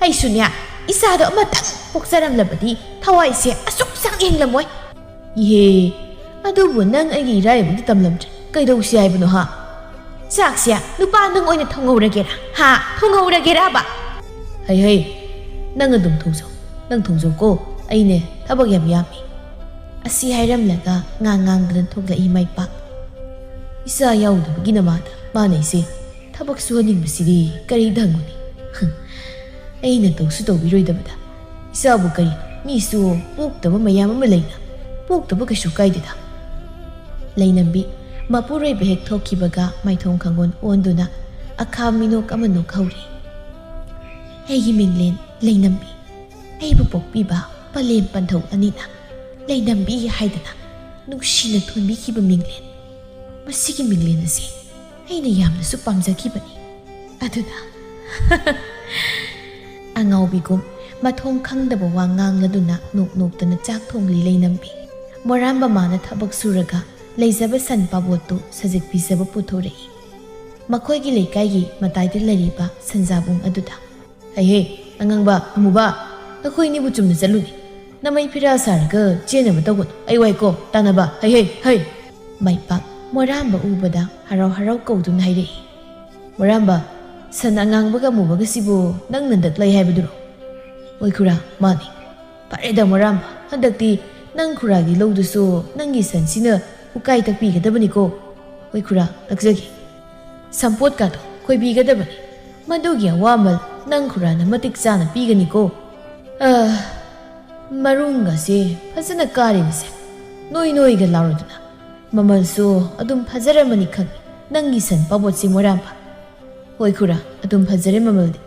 ꯑꯩꯁꯨꯅꯦ, ꯏꯆꯥꯗꯣ ꯑꯃꯇꯪ ꯄꯣꯛꯆꯔꯝꯂꯕꯗꯤ ꯊꯋꯥꯏꯁꯦ ꯑꯁꯨꯛ ꯆꯥꯛ ꯌꯦꯡꯂꯝꯃꯣꯏ꯫ ꯏꯍꯦ, ꯑꯗꯨꯕꯨ ꯅꯪ ꯑꯩꯒꯤ ꯏꯔꯥꯏꯕꯛꯇ ꯇꯝꯂꯝꯗ꯭ꯔꯦ꯫ ꯀꯩꯗꯧꯁꯤ ꯍꯥꯏꯕꯅꯣ ꯍꯥ? ꯆꯥꯛꯁꯦ ꯅꯨꯄꯥ ꯅꯪ ꯑꯣꯏꯅ ꯊꯣꯡꯍꯧꯔꯒꯦꯔꯥ? ꯍꯥ? ꯊꯣꯡꯍꯧꯔꯒꯦꯔꯕ? ꯍꯩ ꯍꯩ, ꯅꯪ ꯑꯗꯨꯝ ꯊꯣꯡꯖꯧ, ꯅꯪ ꯊꯣꯡꯖꯧꯀꯣ꯫ ꯑꯩꯅꯦ ꯊꯕꯛ ꯌꯥꯝ ꯌꯥꯝꯃꯤ꯫ ꯑꯁꯤ ꯍꯥꯏꯔꯝꯂꯒ ꯉꯥꯡ ꯉꯥꯡꯗꯅ ꯊꯣꯛꯂꯛꯏ ꯃꯥꯏꯄꯥꯛ꯫ ꯏꯆꯥ ꯌꯥꯎꯗꯕꯒꯤ ꯅꯃꯥꯗ ꯃꯥꯅ ꯏꯆꯦ ꯊꯕꯛ ꯁꯨꯍꯟꯅꯤꯡꯕꯁꯤꯗꯤ ꯀꯔꯤꯗ ꯍꯪꯉꯨꯅꯤ? ꯑꯩꯅ ꯇꯧꯁꯨ ꯇꯧꯕꯤꯔꯣꯏꯗꯕꯗ꯫ ꯏꯆꯥꯕꯨ ꯀꯔꯤꯅꯣ? ꯃꯤꯁꯨ ꯄꯣꯛꯇꯕ ꯃꯌꯥꯝ ꯑꯃ ꯂꯩꯅ꯫ ꯄꯣꯛꯇꯕ ꯀꯩꯁꯨ ꯀꯥꯏꯗꯦꯗ꯫ ꯂꯩꯅꯝꯕꯤ ꯃꯄꯨꯔꯣꯏꯕ ꯍꯦꯛ ꯊꯣꯛꯈꯤꯕꯒ ꯃꯥꯏꯊꯣꯡ ꯈꯪꯑꯣꯟ ꯑꯣꯟꯗꯨꯅ ꯑꯈꯥ ꯃꯤꯅꯣꯛ ꯑꯃ ꯅꯣꯛꯍꯧꯔꯤ꯫ ꯑꯩꯒꯤ ꯃꯤꯡꯂꯦꯟ ꯂꯩꯅꯝꯕꯤ, ꯑꯩꯕꯨ ꯄꯣꯛꯄꯤꯕ ꯄꯂꯦꯝ ꯄꯟꯊꯧ ꯑꯅꯤꯅ ꯂꯩꯅꯝꯕꯤ ꯍꯥꯏꯗꯅ ꯅꯨꯡꯁꯤꯅ ꯊꯣꯟꯕꯤꯈꯤꯕ ꯃꯤꯡꯂꯦꯟ꯫ ꯃꯁꯤꯒꯤ ꯃꯤꯡꯂꯦꯟ ꯑꯁꯤ ꯑꯩꯅ ꯌꯥꯝꯅꯁꯨ ꯄꯥꯝꯖꯈꯤꯕꯅꯤ꯫ ꯑꯗꯨꯅ ꯑꯉꯥꯎꯕꯤꯒꯨꯝ ꯃꯊꯣꯡ ꯈꯪꯗꯕ ꯋꯥ ꯉꯥꯡꯂꯗꯨꯅ ꯅꯣꯛ ꯅꯣꯛꯇꯅ ꯆꯥꯛ ꯊꯣꯡꯂꯤ ꯂꯩꯅꯝꯕꯤ꯫ ꯃꯣꯔꯥꯝꯕ ꯃꯥꯅ ꯊꯕꯛ ꯁꯨꯔꯒ ꯂꯩꯖꯕ ꯁꯟ ꯄꯥꯕꯣꯠꯇꯨ ꯁꯖꯤꯛ ꯄꯤꯖꯕ ꯄꯨꯊꯣꯔꯛꯏ꯫ ꯃꯈꯣꯏꯒꯤ ꯂꯩꯀꯥꯏꯒꯤ ꯃꯇꯥꯏꯗ ꯂꯩꯔꯤꯕ ꯁꯟꯖꯥꯕꯨꯡ ꯑꯗꯨꯗ꯫ ꯍꯩꯍꯦ, ꯑꯉꯥꯡꯕ, ꯑꯃꯨꯕ, ꯅꯈꯣꯏ ꯑꯅꯤꯕꯨ ꯆꯨꯝꯅ ꯆꯠꯂꯨꯅꯦ꯫ ꯅꯃꯩ ꯐꯤꯔꯥ ꯁꯥꯔꯒ ꯆꯦꯟꯅꯕ ꯇꯧꯒꯅꯨ꯫ ꯑꯩ ꯋꯥꯏꯀꯣ, ꯇꯥꯟꯅꯕ, ꯍꯩꯍꯦ, ꯍꯩ꯫ ꯃꯥꯏꯄꯥꯛ ꯃꯣꯔꯥꯝꯕ ꯎꯕꯗ ꯍꯔꯥꯎ ꯍꯔꯥꯎ ꯀꯧꯗꯨꯅ ꯍꯥꯏꯔꯛꯏ꯫ ꯃꯣꯔꯥꯝꯕ, ꯁꯟ ꯑꯉꯥꯡꯕꯒ ꯑꯃꯨꯕꯒꯁꯤꯕꯨ ꯅꯪꯅ ꯗꯛꯂꯩ ꯍꯥꯏꯕꯗꯨꯔꯣ? ꯍꯣꯏ ꯈꯨꯔꯥ, ꯃꯥꯅꯤ꯫ ꯐꯔꯦꯗ ꯃꯣꯔꯥꯝꯕ, ꯍꯟꯗꯛꯇꯤ ꯅꯪ ꯈꯨꯔꯥꯒꯤ ꯂꯧꯗꯨꯁꯨ ꯅꯪꯒꯤ ꯁꯟꯁꯤꯅ ꯎꯀꯥꯏ ꯇꯛꯄꯤꯒꯗꯕꯅꯤꯀꯣ꯫ ꯍꯣꯏ ꯈꯨꯔꯥ, ꯇꯛꯆꯒꯦ꯫ ꯁꯝꯄꯣꯠꯀꯥꯗꯣ ꯈꯣꯏꯕꯤꯒꯗꯕꯅꯤ꯫ ꯃꯗꯨꯒꯤ ꯑꯋꯥꯃꯜ ꯅꯪ ꯈꯨꯔꯥꯅ ꯃꯇꯤꯛ ꯆꯥꯅ ꯄꯤꯒꯅꯤꯀꯣ꯫ ꯑ, ꯃꯔꯨꯝꯒꯁꯦ ꯐꯖꯅ ꯀꯥꯔꯤꯕꯁꯦ꯫ ꯅꯣꯏ ꯅꯣꯏꯒ ꯂꯥꯎꯔꯗꯅ꯫ ꯃꯃꯜꯁꯨ ꯑꯗꯨꯝ ꯐꯖꯔꯝꯃꯅꯤ ꯈꯪꯉꯤ, ꯅꯪꯒꯤ ꯁꯟ ꯄꯥꯕꯣꯠꯁꯦ ꯃꯣꯔꯥꯝꯕ꯫ ꯍꯣꯏ ꯈꯨꯔꯥ, ꯑꯗꯨꯝ ꯐꯖꯔꯦ ꯃꯃꯜꯗꯤ꯫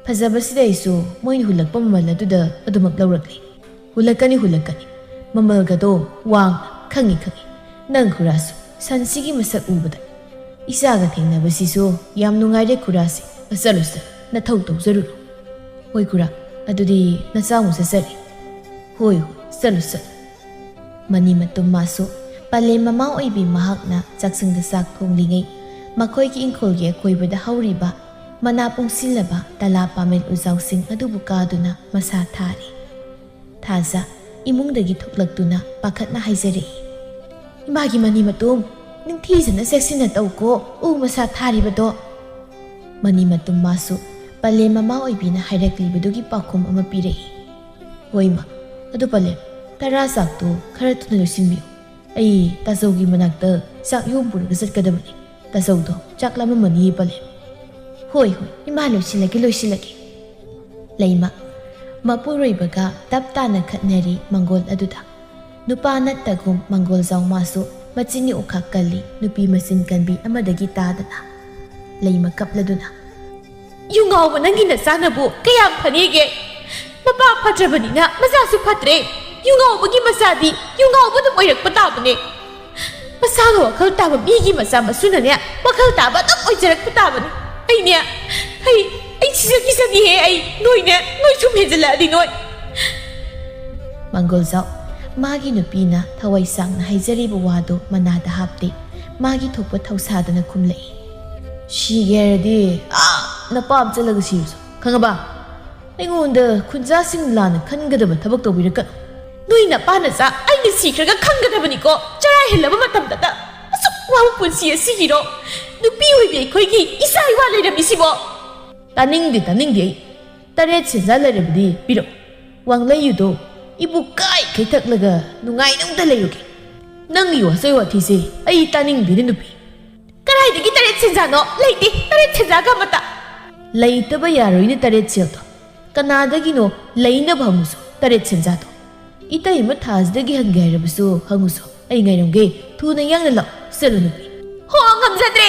ꯐꯖꯕꯁꯤꯗ ꯑꯩꯁꯨ ꯃꯣꯏꯅ ꯍꯨꯜꯂꯛꯄ ꯃꯃꯜ ꯑꯗꯨꯗ ꯑꯗꯨꯃꯛ ꯂꯧꯔꯛꯂꯤ꯫ ꯍꯨꯜꯂꯛꯀꯅꯤ, ꯍꯨꯜꯂꯛꯀꯅꯤ꯫ ꯃꯃꯜꯒꯗꯣ ꯋꯥꯡꯅ, ꯈꯪꯉꯤ, ꯈꯪꯉꯤ꯫ ꯅꯪ ꯈꯨꯔꯥꯁꯨ ꯁꯟꯁꯤꯒꯤ ꯃꯁꯛ ꯎꯕꯗ ꯏꯆꯥꯒ ꯊꯦꯡꯅꯕꯁꯤꯁꯨ ꯌꯥꯝ ꯅꯨꯡꯉꯥꯏꯔꯦ ꯈꯨꯔꯥꯁꯦ꯫ ꯆꯠꯂꯨ, ꯆꯠꯂꯨ, ꯅꯊꯧ ꯇꯧꯖꯔꯨꯔꯣ꯫ ꯍꯣꯏ ꯈꯨꯔꯥ, "ꯑꯗꯨꯗꯤ ꯅꯆꯥ ꯑꯃꯨꯛ ꯆꯠꯆꯔꯦ꯫" "ꯍꯣꯏ, ꯍꯣꯏ, ꯆꯠꯂꯨ, ꯆꯠꯂꯨ꯫" ꯃꯅꯤ ꯃꯇꯨꯝ ꯃꯥꯁꯨ ꯄꯂꯦꯝ ꯃꯃꯥ ꯑꯣꯏꯕꯤ ꯃꯍꯥꯛꯅ ꯆꯥꯛꯁꯪꯗ ꯆꯥꯛ ꯊꯣꯡꯂꯤꯉꯩ ꯃꯈꯣꯏꯒꯤ ꯏꯪꯈꯣꯜꯒꯤ ꯑꯀꯣꯏꯕꯗ ꯍꯧꯔꯤꯕ ꯃꯅꯥ ꯄꯨꯡꯁꯤꯜꯂꯕ ꯇꯂꯥ ꯄꯥꯃꯦꯟ ꯎꯖꯥꯎꯁꯤꯡ ꯑꯗꯨꯕꯨ ꯀꯥꯗꯨꯅ ꯃꯁꯥ ꯊꯥꯔꯤ꯫ ꯊꯥꯖ ꯏꯃꯨꯡꯗꯒꯤ ꯊꯣꯛꯂꯛꯇꯨꯅ ꯄꯥꯈꯠꯅ ꯍꯥꯏꯖꯔꯛꯏ, "ꯏꯃꯥꯒꯤ ꯃꯅꯤ ꯃꯇꯨꯝ, ꯅꯤꯡꯊꯤꯖꯅ ꯆꯦꯛꯁꯤꯟꯅ ꯇꯧꯀꯣ, ꯎ ꯃꯁꯥ ꯊꯥꯔꯤꯕꯗꯣ꯫" ꯃꯅꯤ ꯃꯇꯨꯝ ꯃꯥꯁꯨ ꯄꯂꯦꯝ ꯃꯃꯥ ꯑꯣꯏꯕꯤꯅ ꯍꯥꯏꯔꯛꯂꯤꯕꯗꯨꯒꯤ ꯄꯥꯎꯈꯨꯝ ꯑꯃ ꯄꯤꯔꯛꯏ꯫ "ꯍꯣꯏ ꯏꯃꯥ, ꯑꯗꯨ ꯄꯂꯦꯝ, ꯇꯔꯥ ꯆꯥꯛꯇꯨ ꯈꯔ ꯊꯨꯅ ꯂꯣꯏꯁꯤꯟꯕꯤꯌꯨ꯫ ꯑꯩ ꯇꯥꯆꯧꯒꯤ ꯃꯅꯥꯛꯇ ꯆꯥꯛ ꯌꯣꯝ ꯄꯨꯔꯒ ꯆꯠꯀꯗꯕꯅꯤ꯫ ꯇꯥꯆꯧꯗꯣ ꯆꯥꯛ ꯂꯥꯝꯃꯝꯃꯅꯤꯌꯦ ꯄꯂꯦꯝ꯫" "ꯍꯣꯏ, ꯍꯣꯏ, ꯏꯃꯥ, ꯂꯣꯏꯁꯤꯜꯂꯒꯦ, ꯂꯣꯏꯁꯤꯜꯂꯒꯦ꯫" ꯂꯩꯃ ꯃꯄꯨꯔꯣꯏꯕꯒ ꯇꯞ ꯇꯥꯅ ꯈꯠꯅꯔꯤ ꯃꯪꯒꯣꯜ ꯑꯗꯨꯗ꯫ ꯅꯨꯄꯥ ꯅꯠꯇꯒꯨꯝ ꯃꯪꯒꯣꯜꯖꯥꯎ ꯃꯥꯁꯨ ꯃꯆꯤꯟ ꯌꯣꯛꯈꯥꯛ ꯀꯜꯂꯤ ꯅꯨꯄꯤ ꯃꯆꯤꯟ ꯀꯟꯕꯤ ꯑꯃꯗꯒꯤ ꯇꯥꯗꯅ꯫ ꯂꯩꯃ ꯀꯞꯂꯗꯨꯅ, "ꯌꯨ ꯉꯥꯎꯕ ꯅꯪꯒꯤ ꯅꯆꯥꯅꯕꯨ ꯀꯌꯥꯝ ꯐꯅꯤꯒꯦ? ꯃꯄꯥ ꯐꯠꯇ꯭ꯔꯕꯅꯤꯅ ꯃꯆꯥꯁꯨ ꯐꯠꯇ꯭ꯔꯦ꯫ ꯌꯨ ꯉꯥꯎꯕꯒꯤ ꯃꯆꯥꯗꯤ ꯌꯨ ꯉꯥꯎꯕ ꯑꯗꯨꯝ ꯑꯣꯏꯔꯛꯄ ꯇꯥꯕꯅꯦ꯫ ꯃꯁꯥꯒ ꯋꯥꯈꯜ ꯇꯥꯕ ꯃꯤꯒꯤ ꯃꯆꯥ ꯃꯁꯨꯅꯅꯦ, ꯋꯥꯈꯜ ꯇꯥꯕ ꯑꯗꯨꯝ ꯑꯣꯏꯖꯔꯛꯄ ꯇꯥꯕꯅꯤ꯫ ꯑꯩꯅꯦ, ꯑꯩ, ꯑꯩ ꯁꯤꯖꯈꯤꯁꯅꯤꯍꯦ꯫ ꯑꯩ, ꯅꯣꯏꯅꯦ, ꯅꯣꯏ ꯁꯨꯝ ꯍꯦꯟꯖꯜꯂꯛꯑꯗꯤ ꯅꯣꯏ꯫" ꯃꯪꯒꯣꯜꯖꯥꯎ ꯃꯥꯒꯤ ꯅꯨꯄꯤꯅ ꯊꯋꯥꯏ ꯁꯥꯡꯅ ꯍꯥꯏꯖꯔꯤꯕ ꯋꯥꯗꯨ ꯃꯅꯥꯗ ꯍꯥꯞꯇꯦ꯫ ꯃꯥꯒꯤ ꯊꯣꯛꯄ ꯊꯧꯁꯥꯗꯅ ꯈꯨꯝꯂꯛꯏ, "ꯁꯤꯒꯦ ꯍꯥꯏꯔꯗꯤ ꯑꯥ ꯅꯄꯥꯝ ꯆꯠꯂꯒ ꯁꯤꯔꯨꯁꯣ, ꯈꯪꯉꯕ? ꯑꯩꯉꯣꯟꯗ ꯈꯨꯟꯖꯥꯁꯤꯡ ꯂꯥꯟꯅ ꯈꯟꯒꯗꯕ ꯊꯕꯛ ꯇꯧꯕꯤꯔꯛꯀꯅꯨ꯫" "ꯅꯣꯏ ꯅꯄꯥ ꯅꯆꯥ ꯑꯩꯅ ꯁꯤꯈ꯭ꯔꯒ ꯈꯪꯒꯗꯕꯅꯤꯀꯣ, ꯆꯔꯥ ꯍꯦꯜꯂꯕ ꯃꯇꯝꯗꯇ꯫ ꯑꯁꯨꯛ ꯋꯥꯕ ꯄꯨꯟꯁꯤ ꯑꯁꯤꯒꯤꯔꯣ? ꯅꯨꯄꯤ ꯑꯣꯏꯕꯤ ꯑꯩꯈꯣꯏꯒꯤ ꯏꯆꯥ ꯏꯋꯥ ꯂꯩꯔꯝꯃꯤꯁꯤꯕꯣ?" "ꯇꯥꯅꯤꯡꯗꯦ, ꯇꯥꯅꯤꯡꯗꯦ ꯑꯩ꯫ ꯇꯔꯦꯠ ꯁꯦꯟꯖꯥ ꯂꯩꯔꯕꯗꯤ ꯄꯤꯔꯛꯎ꯫ ꯋꯥꯡꯂꯩ ꯌꯨꯗꯣ ꯏꯕꯨ ꯀꯥꯏꯈꯩ ꯊꯛꯂꯒ ꯅꯨꯡꯉꯥꯏꯅꯧꯗ ꯂꯩꯔꯨꯒꯦ꯫ ꯅꯪꯒꯤ ꯋꯥꯆꯣꯏ ꯋꯥꯊꯤꯁꯦ ꯑꯩ ꯇꯥꯅꯤꯡꯗꯦꯅꯦ ꯅꯨꯄꯤ꯫" "ꯀꯗꯥꯏꯗꯒꯤ ꯇꯔꯦꯠ ꯁꯦꯟꯖꯥꯅꯣ? ꯂꯩꯇꯦ ꯇꯔꯦꯠ ꯁꯦꯟꯖꯥꯒ ꯑꯃꯠꯇ꯫" "ꯂꯩꯇꯕ ꯌꯥꯔꯣꯏꯅꯦ ꯇꯔꯦꯠ ꯁꯦꯜꯗꯣ꯫ ꯀꯅꯥꯗꯒꯤꯅꯣ ꯂꯩꯅꯕ ꯍꯪꯉꯨꯁꯣ ꯇꯔꯦꯠ ꯁꯦꯟꯖꯥꯗꯣ꯫ ꯏꯇꯩꯃ ꯊꯥꯁꯤꯗꯒꯤ ꯍꯪꯒꯦ ꯍꯥꯏꯔꯕꯁꯨ ꯍꯪꯉꯨꯁꯣ꯫ ꯑꯩ ꯉꯥꯏꯔꯝꯒꯦ꯫ ꯊꯨꯅ ꯌꯥꯡꯅ ꯂꯥꯛꯑꯣ꯫ ꯆꯠꯂꯨ ꯅꯨꯄꯤ꯫" "ꯍꯣ, ꯉꯝꯖꯗ꯭ꯔꯦ꯫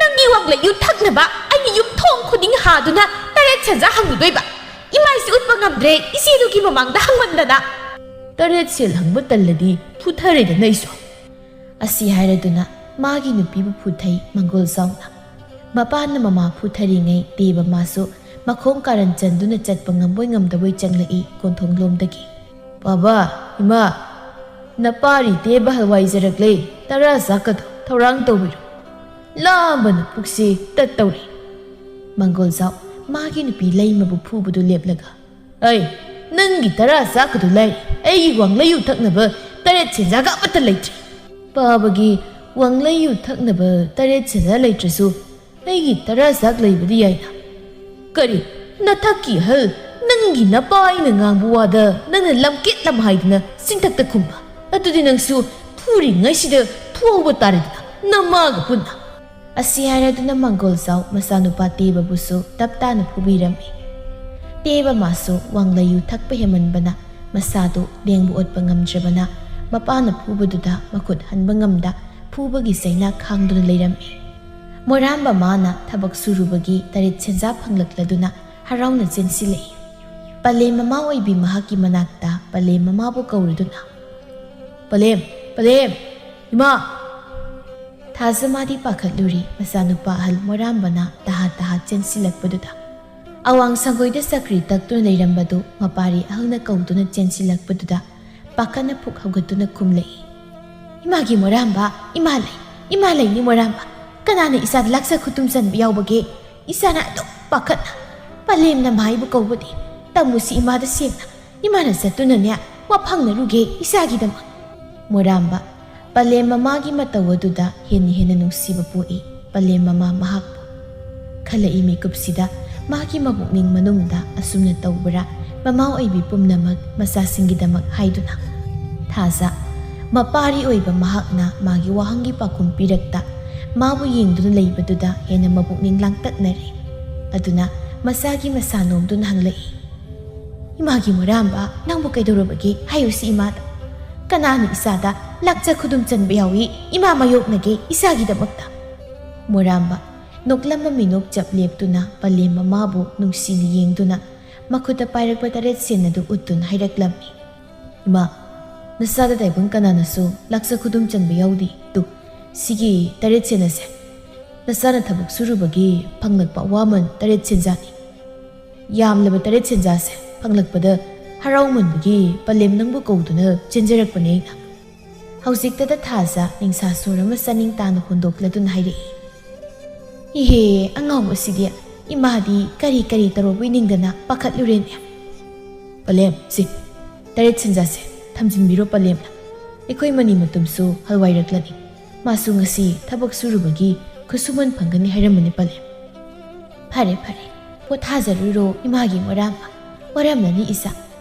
ꯅꯪꯒꯤ ꯋꯥꯡꯂꯩ ꯌꯨ ꯊꯛꯅꯕ ꯑꯩꯒꯤ ꯌꯨꯝ ꯊꯣꯡ ꯈꯨꯗꯤꯡ ꯍꯥꯗꯨꯅ ꯇꯔꯦꯠ ꯁꯦꯟꯖꯥ ꯍꯪꯂꯨꯗꯣꯏꯕ? ꯏꯃꯥꯏꯁꯦ ꯎꯠꯄ ꯉꯝꯗ꯭ꯔꯦ ꯏꯆꯦꯗꯨꯒꯤ ꯃꯃꯥꯡꯗ ꯍꯪꯃꯟꯗꯅ꯫" "ꯇꯔꯦꯠ ꯁꯦꯜ ꯍꯪꯕ ꯇꯜꯂꯗꯤ ꯐꯨꯊꯔꯦꯗꯅ ꯑꯩꯁꯨ꯫" ꯑꯁꯤ ꯍꯥꯏꯔꯗꯨꯅ ꯃꯥꯒꯤ ꯅꯨꯄꯤꯕꯨ ꯐꯨꯊꯩ ꯃꯪꯒꯣꯜ ꯆꯥꯎꯅ꯫ ꯃꯄꯥꯅ ꯃꯃꯥ ꯐꯨꯊꯔꯤꯉꯩ ꯗꯦꯕ ꯃꯥꯁꯨ ꯃꯈꯣꯡ ꯀꯥꯔꯟ ꯆꯟꯗꯨꯅ ꯆꯠꯄ ꯉꯝꯕꯣꯏ ꯉꯝꯗꯕꯣꯏ ꯆꯪꯂꯛꯏ ꯀꯣꯟꯊꯣꯡꯂꯣꯝꯗꯒꯤ꯫ "ꯄꯥꯕ, ꯏꯃꯥ, ꯅꯄꯥꯔꯤ ꯇꯦꯕ ꯍꯜꯋꯥꯏꯖꯔꯛꯂꯦ, ꯇꯔꯥ ꯆꯥꯛꯀꯗꯣ ꯊꯧꯔꯥꯡ ꯇꯧꯕꯤꯔꯣ꯫ ꯂꯥꯝꯕꯅ ꯄꯨꯛꯁꯤ ꯇꯠꯇꯧꯔꯦ꯫" ꯃꯪꯒꯣꯜꯖꯥꯎ ꯃꯥꯒꯤ ꯅꯨꯄꯤ ꯂꯩꯃꯕꯨ ꯐꯨꯕꯗꯨ ꯂꯦꯞꯂꯒ, "ꯑꯩ, ꯅꯪꯒꯤ ꯇꯔꯥ ꯆꯥꯛꯀꯗꯨ ꯂꯥꯏꯔꯤ, ꯑꯩꯒꯤ ꯋꯥꯡꯂꯩꯌꯨ ꯊꯛꯅꯕ ꯇꯔꯦꯠ ꯁꯦꯟꯖꯥꯒ ꯑꯃꯠꯇ ꯂꯩꯇ꯭ꯔꯦ꯫" "ꯄꯥꯕꯒꯤ ꯋꯥꯡꯂꯩꯌꯨ ꯊꯛꯅꯕ ꯇꯔꯦꯠ ꯁꯦꯟꯖꯥ ꯂꯩꯇ꯭ꯔꯁꯨ ꯑꯩꯒꯤ ꯇꯔꯥ ꯆꯥꯛ ꯂꯩꯕꯗꯤ ꯌꯥꯏꯅ꯫" "ꯀꯔꯤ? ꯅꯊꯛꯀꯤ ꯑꯍꯜ, ꯅꯪꯒꯤ ꯅꯄꯥ ꯑꯩꯅ ꯉꯥꯡꯕ ꯋꯥꯗ ꯅꯪꯅ ꯂꯝꯀꯦꯠ ꯂꯝꯍꯥꯏꯗꯅ ꯆꯤꯟꯊꯛꯇ ꯈꯨꯝꯕ? ꯑꯗꯨꯗꯤ ꯅꯪꯁꯨ ꯐꯨꯔꯤꯉꯩꯁꯤꯗ ꯐꯨꯍꯧꯕ ꯇꯥꯔꯦꯗꯅ, ꯅꯃꯥꯒ ꯄꯨꯟꯅ꯫" ꯑꯁꯤ ꯍꯥꯏꯔꯗꯨꯅ ꯃꯪꯒꯣꯜꯖꯥꯎ ꯃꯆꯥꯅꯨꯄꯥ ꯇꯦꯕꯕꯨꯁꯨ ꯇꯞ ꯇꯥꯅ ꯐꯨꯕꯤꯔꯝꯃꯤ꯫ ꯇꯦꯕ ꯃꯥꯁꯨ ꯋꯥꯡꯂꯩꯌꯨ ꯊꯛꯄ ꯍꯦꯟꯃꯟꯕꯅ ꯃꯁꯥꯗꯨ ꯂꯦꯡꯕ ꯑꯣꯠꯄ ꯉꯝꯗ꯭ꯔꯕꯅ ꯃꯄꯥꯅ ꯐꯨꯕꯗꯨꯗ ꯃꯈꯨꯠ ꯍꯟꯕ ꯉꯝꯗ ꯐꯨꯕꯒꯤ ꯆꯩꯅꯥ ꯈꯥꯡꯗꯨꯅ ꯂꯩꯔꯝꯃꯤ꯫ ꯃꯣꯏꯔꯥꯝꯕ ꯃꯥꯅ ꯊꯕꯛ ꯁꯨꯔꯨꯕꯒꯤ ꯇꯔꯦꯠ ꯁꯦꯟꯖꯥ ꯐꯪꯂꯛꯂꯗꯨꯅ ꯍꯔꯥꯎꯅ ꯆꯦꯟꯁꯤꯜꯂꯛꯏ꯫ ꯄꯂꯦꯝ ꯃꯃꯥ ꯑꯣꯏꯕꯤ ꯃꯍꯥꯛꯀꯤ ꯃꯅꯥꯛꯇ ꯄꯂꯦꯝ ꯃꯃꯥꯕꯨ ꯀꯧꯔꯨꯗꯨꯅ, "ꯄꯂꯦꯝ, ꯄꯂꯦꯝ, ꯏꯃꯥ!" ꯊꯥꯖ ꯃꯥꯗꯤ ꯄꯥꯈꯠꯂꯨꯔꯤ ꯃꯆꯥꯅꯨꯄꯥ ꯑꯍꯜ ꯃꯣꯏꯔꯥꯝꯕꯅ ꯇꯍꯥ ꯇꯍꯥ ꯆꯦꯟꯁꯤꯜꯂꯛꯄꯗꯨꯗ꯫ ꯑꯋꯥꯡ ꯁꯪꯒꯣꯏꯗ ꯆꯀ꯭ꯔꯤ ꯇꯛꯇꯨꯅ ꯂꯩꯔꯝꯕꯗꯨ ꯃꯄꯥꯔꯤ ꯑꯍꯜꯅ ꯀꯧꯗꯨꯅ ꯆꯦꯟꯁꯤꯜꯂꯛꯄꯗꯨꯗ ꯄꯥꯈꯠꯅ ꯄꯨꯛ ꯍꯧꯒꯠꯇꯨꯅ ꯈꯨꯝꯂꯛꯏ꯫ "ꯏꯃꯥꯒꯤ ꯃꯣꯏꯔꯥꯝꯕ, ꯏꯃꯥ ꯂꯩ, ꯏꯃꯥ ꯂꯩꯅꯤ ꯃꯣꯏꯔꯥꯝꯕ꯫ ꯀꯅꯥꯅ ꯏꯆꯥꯗ ꯂꯥꯛꯆ ꯈꯨꯇꯨꯝ ꯆꯟꯕ ꯌꯥꯎꯕꯒꯦ? ꯏꯆꯥꯅ ꯑꯗꯨꯛ ꯄꯥꯈꯠꯅ ꯄꯂꯦꯝꯅ ꯃꯥꯏꯕꯨ ꯀꯧꯕꯗꯤ꯫ ꯇꯝꯃꯨꯁꯤ ꯏꯃꯥꯗ ꯁꯦꯡꯅ꯫ ꯏꯃꯥꯅ ꯆꯠꯇꯨꯅꯅꯦ ꯋꯥ ꯐꯪꯅꯔꯨꯒꯦ ꯏꯆꯥꯒꯤꯗꯃꯛ꯫" ꯃꯣꯏꯔꯥꯝꯕ ꯄꯂꯦꯝ ꯃꯃꯥꯒꯤ ꯃꯇꯧ ꯑꯗꯨꯗ ꯍꯦꯟꯅ ꯍꯦꯟꯅ ꯅꯨꯡꯁꯤꯕ ꯄꯣꯛꯏ ꯄꯂꯦꯝ ꯃꯃꯥ ꯃꯍꯥꯛꯄꯨ꯫ ꯈꯜꯂꯛꯏ ꯃꯤꯀꯨꯞꯁꯤꯗ ꯃꯥꯒꯤ ꯃꯄꯨꯛꯅꯤꯡ ꯃꯅꯨꯡꯗ ꯑꯁꯨꯝꯅ ꯇꯧꯕ꯭ꯔꯥ ꯃꯃꯥ ꯑꯣꯏꯕꯤ ꯄꯨꯝꯅꯃꯛ ꯃꯆꯥꯁꯤꯡꯒꯤꯗꯃꯛ ꯍꯥꯏꯗꯨꯅ꯫ ꯊꯥꯖ ꯃꯄꯥꯔꯤ ꯑꯣꯏꯕ ꯃꯍꯥꯛꯅ ꯃꯥꯒꯤ ꯋꯥꯍꯪꯒꯤ ꯄꯥꯎꯈꯨꯝ ꯄꯤꯔꯛꯇ ꯃꯥꯕꯨ ꯌꯦꯡꯗꯨꯅ ꯂꯩꯕꯗꯨꯗ ꯍꯦꯟꯅ ꯃꯄꯨꯛꯅꯤꯡ ꯂꯥꯡꯇꯛꯅꯔꯦ꯫ ꯑꯗꯨꯅ ꯃꯆꯥꯒꯤ ꯃꯁꯥ ꯅꯣꯝꯗꯨꯅ ꯍꯪꯂꯛꯏ, "ꯏꯃꯥꯒꯤ ꯃꯣꯏꯔꯥꯝꯕ, ꯅꯪꯕꯨ ꯀꯩꯗꯧꯔꯕꯒꯦ? ꯍꯥꯏꯌꯨꯁꯤ ꯏꯃꯥꯗ꯫ ꯀꯅꯥꯅ ꯏꯆꯥꯗ ꯂꯥꯛꯆ ꯈꯨꯗꯨꯝ ꯆꯟꯕ ꯌꯥꯎꯏ? ꯏꯃꯥ ꯃꯥꯌꯣꯛꯅꯒꯦ ꯏꯆꯥꯒꯤꯗꯃꯛꯇ꯫" ꯃꯣꯏꯔꯥꯝꯕ ꯅꯣꯛꯂꯝꯕ ꯃꯤꯅꯣꯛ ꯆꯞ ꯂꯦꯞꯇꯨꯅ ꯄꯂꯦꯝ ꯃꯃꯥꯕꯨ ꯅꯨꯡꯁꯤꯅ ꯌꯦꯡꯗꯨꯅ ꯃꯈꯨꯠꯇ ꯄꯥꯏꯔꯛꯄ ꯇꯔꯦꯠ ꯁꯦꯟ ꯑꯗꯨ ꯎꯠꯇꯨꯅ ꯍꯥꯏꯔꯛꯂꯝꯃꯤ, "ꯏꯃꯥ, ꯅꯆꯥꯗ ꯇꯥꯏꯕꯪ ꯀꯅꯥꯅꯁꯨ ꯂꯥꯛꯆ ꯈꯨꯗꯨꯝ ꯆꯟꯕ ꯌꯥꯎꯗꯦ꯫ ꯇꯨ, ꯁꯤꯒꯤ ꯇꯔꯦꯠ ꯁꯦꯟ ꯑꯁꯦ ꯅꯆꯥꯅ ꯊꯕꯛ ꯁꯨꯔꯨꯕꯒꯤ ꯐꯪꯂꯛꯄ ꯑꯋꯥꯃꯟ ꯇꯔꯦꯠ ꯁꯦꯟꯖꯥꯅꯤ꯫ ꯌꯥꯝꯂꯕ ꯇꯔꯦꯠ ꯁꯦꯟꯖꯥꯁꯦ ꯐꯪꯂꯛꯄꯗ ꯍꯔꯥꯎꯃꯟꯕꯒꯤ ꯄꯂꯦꯝ ꯅꯪꯕꯨ ꯀꯧꯗꯨꯅ ꯆꯦꯟꯖꯔꯛꯄꯅꯦ ꯑꯩꯅ꯫ ꯍꯧꯖꯤꯛꯇꯗ ꯊꯥꯖ ꯅꯤꯡꯁꯥ ꯁꯣꯔ ꯑꯃ ꯆꯥꯅꯤꯡ ꯇꯥꯅ ꯍꯣꯟꯗꯣꯛꯂꯗꯨꯅ ꯍꯥꯏꯔꯛꯏ꯫ ꯏꯍꯦ, ꯑꯉꯥꯎꯕꯁꯤꯗꯤ ꯏꯃꯥꯗꯤ ꯀꯔꯤ ꯀꯔꯤ ꯇꯧꯔꯛꯄꯣꯏ ꯅꯤꯡꯗꯅ ꯄꯥꯈꯠꯂꯨꯔꯦꯅꯦ꯫ ꯄꯂꯦꯝ, ꯁꯤ ꯇꯔꯦꯠ ꯁꯦꯟꯖꯥꯁꯦ ꯊꯝꯖꯤꯟꯕꯤꯔꯣ ꯄꯂꯦꯝꯅ꯫ ꯑꯩꯈꯣꯏ ꯃꯅꯤ ꯃꯇꯨꯝꯁꯨ ꯍꯜꯋꯥꯏꯔꯛꯂꯅꯤ꯫ ꯃꯥꯁꯨ ꯉꯁꯤ ꯊꯕꯛ ꯁꯨꯔꯨꯕꯒꯤ ꯈꯨꯠꯁꯨꯃꯟ ꯐꯪꯒꯅꯤ ꯍꯥꯏꯔꯝꯕꯅꯤ ꯄꯂꯦꯝ꯫ ꯐꯔꯦ ꯐꯔꯦ, ꯄꯣꯊꯥꯖꯔꯨꯔꯣ ꯏꯃꯥꯒꯤ ꯃꯔꯥꯝ꯫ ꯋꯥꯔꯝꯂꯅꯤ ꯏꯆꯥ꯫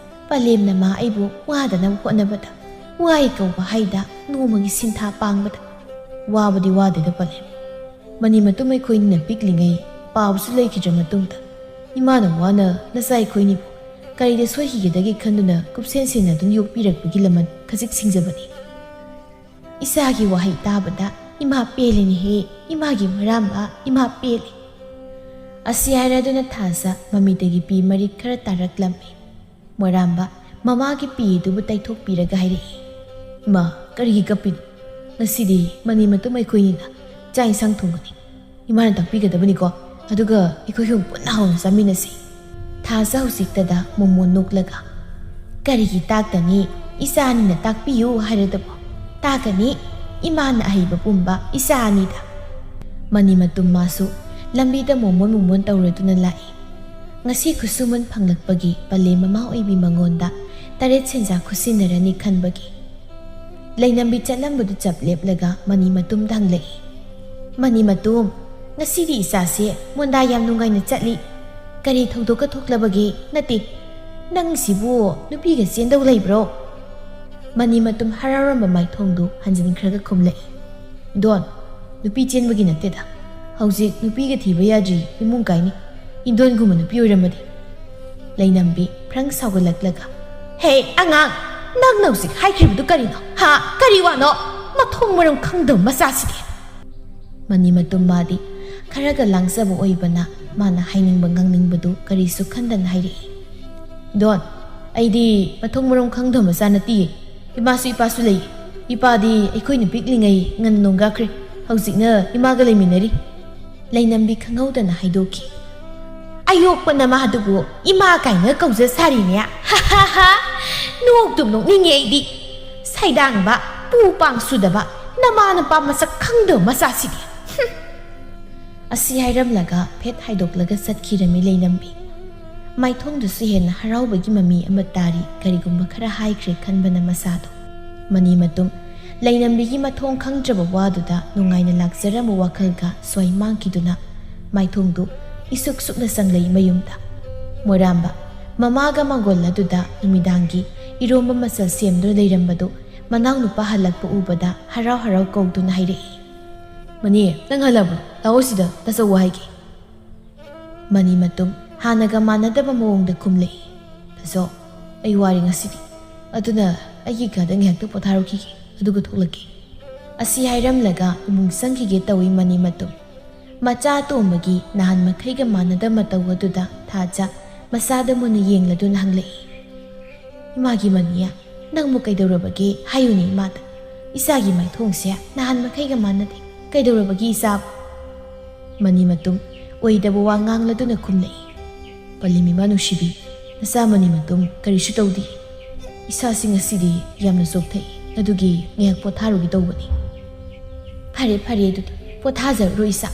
ꯄꯂꯦꯝꯅ ꯃꯥ ꯑꯩꯕꯨ ꯋꯥꯗꯅꯕ ꯍꯣꯠꯅꯕꯗ ꯋꯥꯏ ꯀꯧꯕ ꯍꯥꯏꯗ ꯅꯣꯡꯃꯒꯤ ꯁꯤꯟꯊꯥ ꯄꯥꯡꯕꯗ ꯋꯥꯕꯗꯤ ꯋꯥꯗꯦꯗ ꯄꯂꯦꯝ꯫ ꯃꯅꯤ ꯃꯇꯨꯝ ꯑꯩꯈꯣꯏꯅꯤꯅ ꯄꯤꯛꯂꯤꯉꯩ ꯄꯥꯎꯁꯨ ꯂꯩꯈꯤꯗ꯭ꯔ ꯃꯇꯨꯡꯗ ꯏꯃꯥꯅ ꯋꯥꯅ ꯅꯆꯥ ꯑꯩꯈꯣꯏꯅꯤꯕꯨ ꯀꯔꯤꯗ ꯁꯣꯏꯈꯤꯒꯗꯒꯦ ꯈꯟꯗꯨꯅ ꯀꯨꯞꯁꯦꯟ ꯁꯦꯟꯅꯗꯨꯅ ꯌꯣꯛꯄꯤꯔꯛꯄꯒꯤ ꯂꯃꯟ ꯈꯖꯤꯛ ꯁꯤꯡꯖꯕꯅꯤ꯫ ꯏꯆꯥꯒꯤ ꯋꯥꯍꯩ ꯇꯥꯕꯗ ꯏꯃꯥ ꯄꯦꯜꯂꯤꯅꯦꯍꯦ, ꯏꯃꯥꯒꯤ ꯃꯔꯥꯝꯕ, ꯏꯃꯥ ꯄꯦꯜꯂꯤ꯫ ꯑꯁꯤ ꯍꯥꯏꯔꯗꯨꯅ ꯊꯥꯖ ꯃꯃꯤꯠꯇꯒꯤ ꯄꯤ ꯃꯔꯤꯛ ꯈꯔ ꯇꯥꯔꯛꯂꯝꯃꯤ꯫ ꯃꯣꯏꯔꯥꯝꯕ ꯃꯃꯥꯒꯤ ꯄꯤ ꯑꯗꯨꯕꯨ ꯇꯩꯊꯣꯛꯄꯤꯔꯒ ꯍꯥꯏꯔꯛꯏ, "ꯏꯃꯥ, ꯀꯔꯤꯒꯤ ꯀꯞꯄꯤꯅꯣ? ꯉꯁꯤꯗꯤ ꯃꯅꯤ ꯃꯇꯨꯝ ꯑꯩꯈꯣꯏꯅꯤꯅ ꯆꯥꯛ ꯏꯟꯁꯥꯡ ꯊꯣꯡꯒꯅꯤ꯫ ꯏꯃꯥꯅ ꯇꯥꯛꯄꯤꯒꯗꯕꯅꯤꯀꯣ, ꯑꯗꯨꯒ ꯑꯩꯈꯣꯏ ꯑꯍꯨꯝ ꯄꯨꯟꯅ ꯍꯥꯎꯅ ꯆꯥꯃꯤꯟꯅꯁꯤ꯫" ꯊꯥꯖ ꯍꯧꯖꯤꯛꯇꯗ ꯃꯣꯃꯣꯟ ꯅꯣꯛꯂꯒ, "ꯀꯔꯤꯒꯤ ꯇꯥꯛꯇꯅꯤ? ꯏꯆꯥ ꯑꯅꯤꯅ ꯇꯥꯛꯄꯤꯌꯨ ꯍꯥꯏꯔꯗꯕꯣ? ꯇꯥꯛꯀꯅꯤ, ꯏꯃꯥꯅ ꯑꯍꯩꯕ ꯄꯨꯝꯕ ꯏꯆꯥ ꯑꯅꯤꯗ꯫" ꯃꯅꯤ ꯃꯇꯨꯝ ꯃꯥꯁꯨ ꯂꯝꯕꯤꯗ ꯃꯣꯃꯣꯟ ꯃꯣꯃꯣꯟ ꯇꯧꯔꯗꯨꯅ ꯂꯥꯛꯏ꯫ ꯉꯁꯤ ꯈꯨꯠꯁꯨꯃꯟ ꯐꯪꯂꯛꯄꯒꯤ ꯄꯂꯦꯝ ꯃꯃꯥ ꯑꯣꯏꯕꯤ ꯃꯉꯣꯟꯗ ꯇꯔꯦꯠ ꯁꯦꯟꯖꯥ ꯈꯨꯠꯁꯤꯟꯅꯔꯅꯤ ꯈꯟꯕꯒꯤ꯫ ꯂꯩꯅꯝꯕꯤ ꯆꯠꯂꯝꯕꯗꯨ ꯆꯞ ꯂꯦꯞꯂꯒ ꯃꯅꯤ ꯃꯇꯨꯝꯗ ꯍꯪꯂꯛꯏ, "ꯃꯅꯤ ꯃꯇꯨꯝ, ꯉꯁꯤꯗꯤ ꯏꯆꯥꯁꯦ ꯃꯣꯟꯗꯥ ꯌꯥꯝ ꯅꯨꯡꯉꯥꯏꯅ ꯆꯠꯂꯤ꯫ ꯀꯔꯤ ꯊꯧꯗꯣꯛꯀ ꯊꯣꯛꯂꯕꯒꯦ? ꯅꯠꯇꯦ, ꯅꯪꯁꯤꯕꯨ ꯅꯨꯄꯤꯒ ꯆꯦꯟꯗꯧ ꯂꯩꯕ꯭ꯔꯣ?" ꯃꯅꯤ ꯃꯇꯨꯝ ꯍꯔꯥꯎꯔꯝꯕ ꯃꯥꯏꯊꯣꯡꯗꯨ ꯍꯟꯖꯤꯟꯈ꯭ꯔꯒ ꯈꯨꯝꯂꯛꯏ, "ꯏꯟꯗꯣꯟ, ꯅꯨꯄꯤ ꯆꯦꯟꯕꯒꯤ ꯅꯠꯇꯦꯗ꯫ ꯍꯧꯖꯤꯛ ꯅꯨꯄꯤꯒ ꯊꯤꯕ ꯌꯥꯗ꯭ꯔꯤ ꯏꯃꯨꯡ ꯀꯥꯏꯅꯤ꯫ ꯏꯟꯗꯣꯟꯒꯨꯝꯕ ꯅꯨꯄꯤ ꯑꯣꯏꯔꯝꯃꯗꯤ꯫" ꯂꯩꯅꯝꯕꯤ ꯐ꯭ꯔꯪ ꯁꯥꯎꯒꯠꯂꯛꯂꯒ, "ꯍꯦ ꯑꯉꯥꯡ, ꯅꯪꯅ ꯍꯧꯖꯤꯛ ꯍꯥꯏꯈ꯭ꯔꯤꯕꯗꯨ ꯀꯔꯤꯅꯣ? ꯍꯥ? ꯀꯔꯤ ꯋꯥꯅꯣ? ꯃꯊꯣꯡ ꯃꯔꯝ ꯈꯪꯗꯕ ꯃꯆꯥꯁꯤꯗꯤ!" ꯃꯅꯤ ꯃꯇꯨꯝ ꯃꯥꯗꯤ ꯈꯔꯒ ꯂꯥꯡꯖꯕ ꯑꯣꯏꯕꯅ ꯃꯥꯅ ꯍꯥꯏꯅꯤꯡꯕ ꯉꯥꯡꯅꯤꯡꯕꯗꯨ ꯀꯔꯤꯁꯨ ꯈꯟꯗꯅ ꯍꯥꯏꯔꯛꯏ, "ꯗꯣꯟ, ꯑꯩꯗꯤ ꯃꯊꯣꯡ ꯃꯔꯝ ꯈꯪꯗꯕ ꯃꯆꯥ ꯅꯠꯇꯤꯌꯦ꯫ ꯏꯃꯥꯁꯨ ꯏꯄꯥꯁꯨ ꯂꯩ꯫ ꯏꯄꯥꯗꯤ ꯑꯩꯈꯣꯏꯅ ꯄꯤꯛꯂꯤꯉꯩ ꯉꯟꯅ ꯅꯣꯡꯒꯥꯈ꯭ꯔꯦ꯫ ꯍꯧꯖꯤꯛꯅ ꯏꯃꯥꯒ ꯂꯩꯃꯤꯟꯅꯔꯤ꯫" ꯂꯩꯅꯝꯕꯤ ꯈꯪꯍꯧꯗꯅ ꯍꯥꯏꯗꯣꯛꯈꯤ꯫ ꯑꯌꯣꯛꯄ ꯅꯃꯥꯗꯨꯕꯨ ꯏꯃꯥ ꯀꯥꯏꯅ ꯀꯧꯖ ꯁꯥꯔꯤꯅꯦ꯫ ꯍꯥ ꯍꯥ ꯍꯥ! ꯅꯣꯛꯇꯨꯝ ꯅꯣꯛꯅꯤꯡꯉꯦ ꯑꯩꯗꯤ꯫ ꯁꯩꯗꯥꯡꯕ, ꯄꯨ ꯄꯥꯡ ꯁꯨꯗꯕ, ꯅꯃꯥ ꯅꯄꯥ ꯃꯁꯛ ꯈꯪꯗꯕ ꯃꯆꯥꯁꯤꯗꯤ꯫ ꯍꯨꯝ! ꯑꯁꯤ ꯍꯥꯏꯔꯝꯂꯒ ꯐꯦꯠ ꯍꯥꯏꯗꯣꯛꯂꯒ ꯆꯠꯈꯤꯔꯝꯃꯤ ꯂꯩꯅꯝꯕꯤ꯫ ꯃꯥꯏꯊꯣꯡꯗꯨꯁꯨ ꯍꯦꯟꯅ ꯍꯔꯥꯎꯕꯒꯤ ꯃꯃꯤ ꯑꯃ ꯇꯥꯔꯤ, ꯀꯔꯤꯒꯨꯝꯕ ꯈꯔ ꯍꯥꯏꯈ꯭ꯔꯦ ꯈꯟꯕꯅ ꯃꯁꯥꯗꯣ꯫ ꯃꯅꯤ ꯃꯇꯨꯝ ꯂꯩꯅꯝꯕꯤꯒꯤ ꯃꯊꯣꯡ ꯈꯪꯗ꯭ꯔꯕ ꯋꯥꯗꯨꯗ ꯅꯨꯡꯉꯥꯏꯅ ꯂꯥꯛꯆꯔꯝꯕ ꯋꯥꯈꯜꯒ ꯁ꯭ꯋꯥꯏ ꯃꯥꯡꯈꯤꯗꯨꯅ ꯃꯥꯏꯊꯣꯡꯗꯨ ꯏꯁꯨꯛ ꯁꯨꯛꯅ ꯆꯪꯂꯛꯏ ꯃꯌꯨꯝꯗ꯫ ꯃꯣꯏꯔꯥꯝꯕ ꯃꯃꯥꯒ ꯃꯪꯒꯣꯜ ꯑꯗꯨꯗ ꯅꯨꯃꯤꯗꯥꯡꯒꯤ ꯏꯔꯣꯝꯕ ꯃꯆꯜ ꯁꯦꯝꯗꯨꯅ ꯂꯩꯔꯝꯕꯗꯨ ꯃꯅꯥꯎꯅꯨꯄꯥ ꯍꯜꯂꯛꯄ ꯎꯕꯗ ꯍꯔꯥꯎ ꯍꯔꯥꯎ ꯀꯧꯗꯨꯅ ꯍꯥꯏꯔꯛꯏ, "ꯃꯅꯤ, ꯅꯪ ꯍꯜꯂꯛꯑꯕ꯭ꯔꯣ? ꯂꯥꯛꯑꯣ ꯁꯤꯗ, ꯇꯥꯆꯧ ꯋꯥ ꯍꯥꯏꯒꯦ꯫" ꯃꯅꯤ ꯃꯇꯨꯝ ꯍꯥꯟꯅꯒ ꯃꯥꯟꯅꯗꯕ ꯃꯑꯣꯡꯗ ꯈꯨꯝꯂꯛꯏ, "ꯇꯥꯆꯧ, ꯑꯩ ꯋꯥꯔꯦ ꯉꯁꯤꯗꯤ, ꯑꯗꯨꯅ ꯑꯩꯒꯤ ꯀꯥꯗ ꯉꯥꯏꯍꯥꯛꯇ ꯄꯣꯊꯥꯔꯨꯈꯤꯒꯦ, ꯑꯗꯨꯒ ꯊꯣꯛꯂꯛꯀꯦ꯫" ꯑꯁꯤ ꯍꯥꯏꯔꯝꯂꯒ ꯏꯃꯨꯡ ꯆꯪꯈꯤꯒꯦ ꯇꯧꯏ ꯃꯅꯤ ꯃꯇꯨꯝ꯫ ꯃꯆꯥ ꯑꯇꯣꯝꯕꯒꯤ ꯅꯍꯥꯟ ꯃꯈꯩꯒ ꯃꯥꯟꯅꯗꯕ ꯃꯇꯧ ꯑꯗꯨꯗ ꯊꯥꯖ ꯃꯆꯥꯗ ꯃꯨꯟꯅ ꯌꯦꯡꯂꯗꯨꯅ ꯍꯪꯂꯛꯏ, "ꯏꯃꯥꯒꯤ ꯃꯅꯤꯌꯥ, ꯅꯪꯕꯨ ꯀꯩꯗꯧꯔꯕꯒꯦ? ꯍꯥꯏꯌꯨꯅꯦ ꯏꯃꯥꯗ꯫ ꯏꯆꯥꯒꯤ ꯃꯥꯏꯊꯣꯡꯁꯦ ꯅꯍꯥꯟ ꯃꯈꯩꯒ ꯃꯥꯟꯅꯗꯦ꯫ ꯀꯩꯗꯧꯔꯕꯒꯦ ꯏꯆꯥꯕꯨ?" ꯃꯅꯤ ꯃꯇꯨꯝ ꯑꯣꯏꯗꯕ ꯋꯥ ꯉꯥꯡꯂꯗꯨꯅ ꯈꯨꯝꯂꯛꯏ, "ꯄꯂꯦꯝ ꯏꯃꯥ ꯅꯨꯡꯁꯤꯕꯤ, ꯅꯆꯥ ꯃꯅꯤ ꯃꯇꯨꯝ ꯀꯔꯤꯁꯨ ꯇꯧꯗꯦ꯫ ꯏꯁꯥꯁꯤ ꯉꯁꯤꯗꯤ ꯌꯥꯝꯅ ꯆꯣꯛꯊꯩ, ꯑꯗꯨꯒꯤ ꯉꯥꯏꯍꯥꯛ ꯄꯣꯊꯥꯔꯨꯒꯦ ꯇꯧꯕꯅꯤ꯫" "ꯐꯔꯦ, ꯐꯔꯦ, ꯑꯗꯨꯗꯤ ꯄꯣꯊꯥꯖꯔꯨꯔꯣ ꯏꯆꯥ꯫"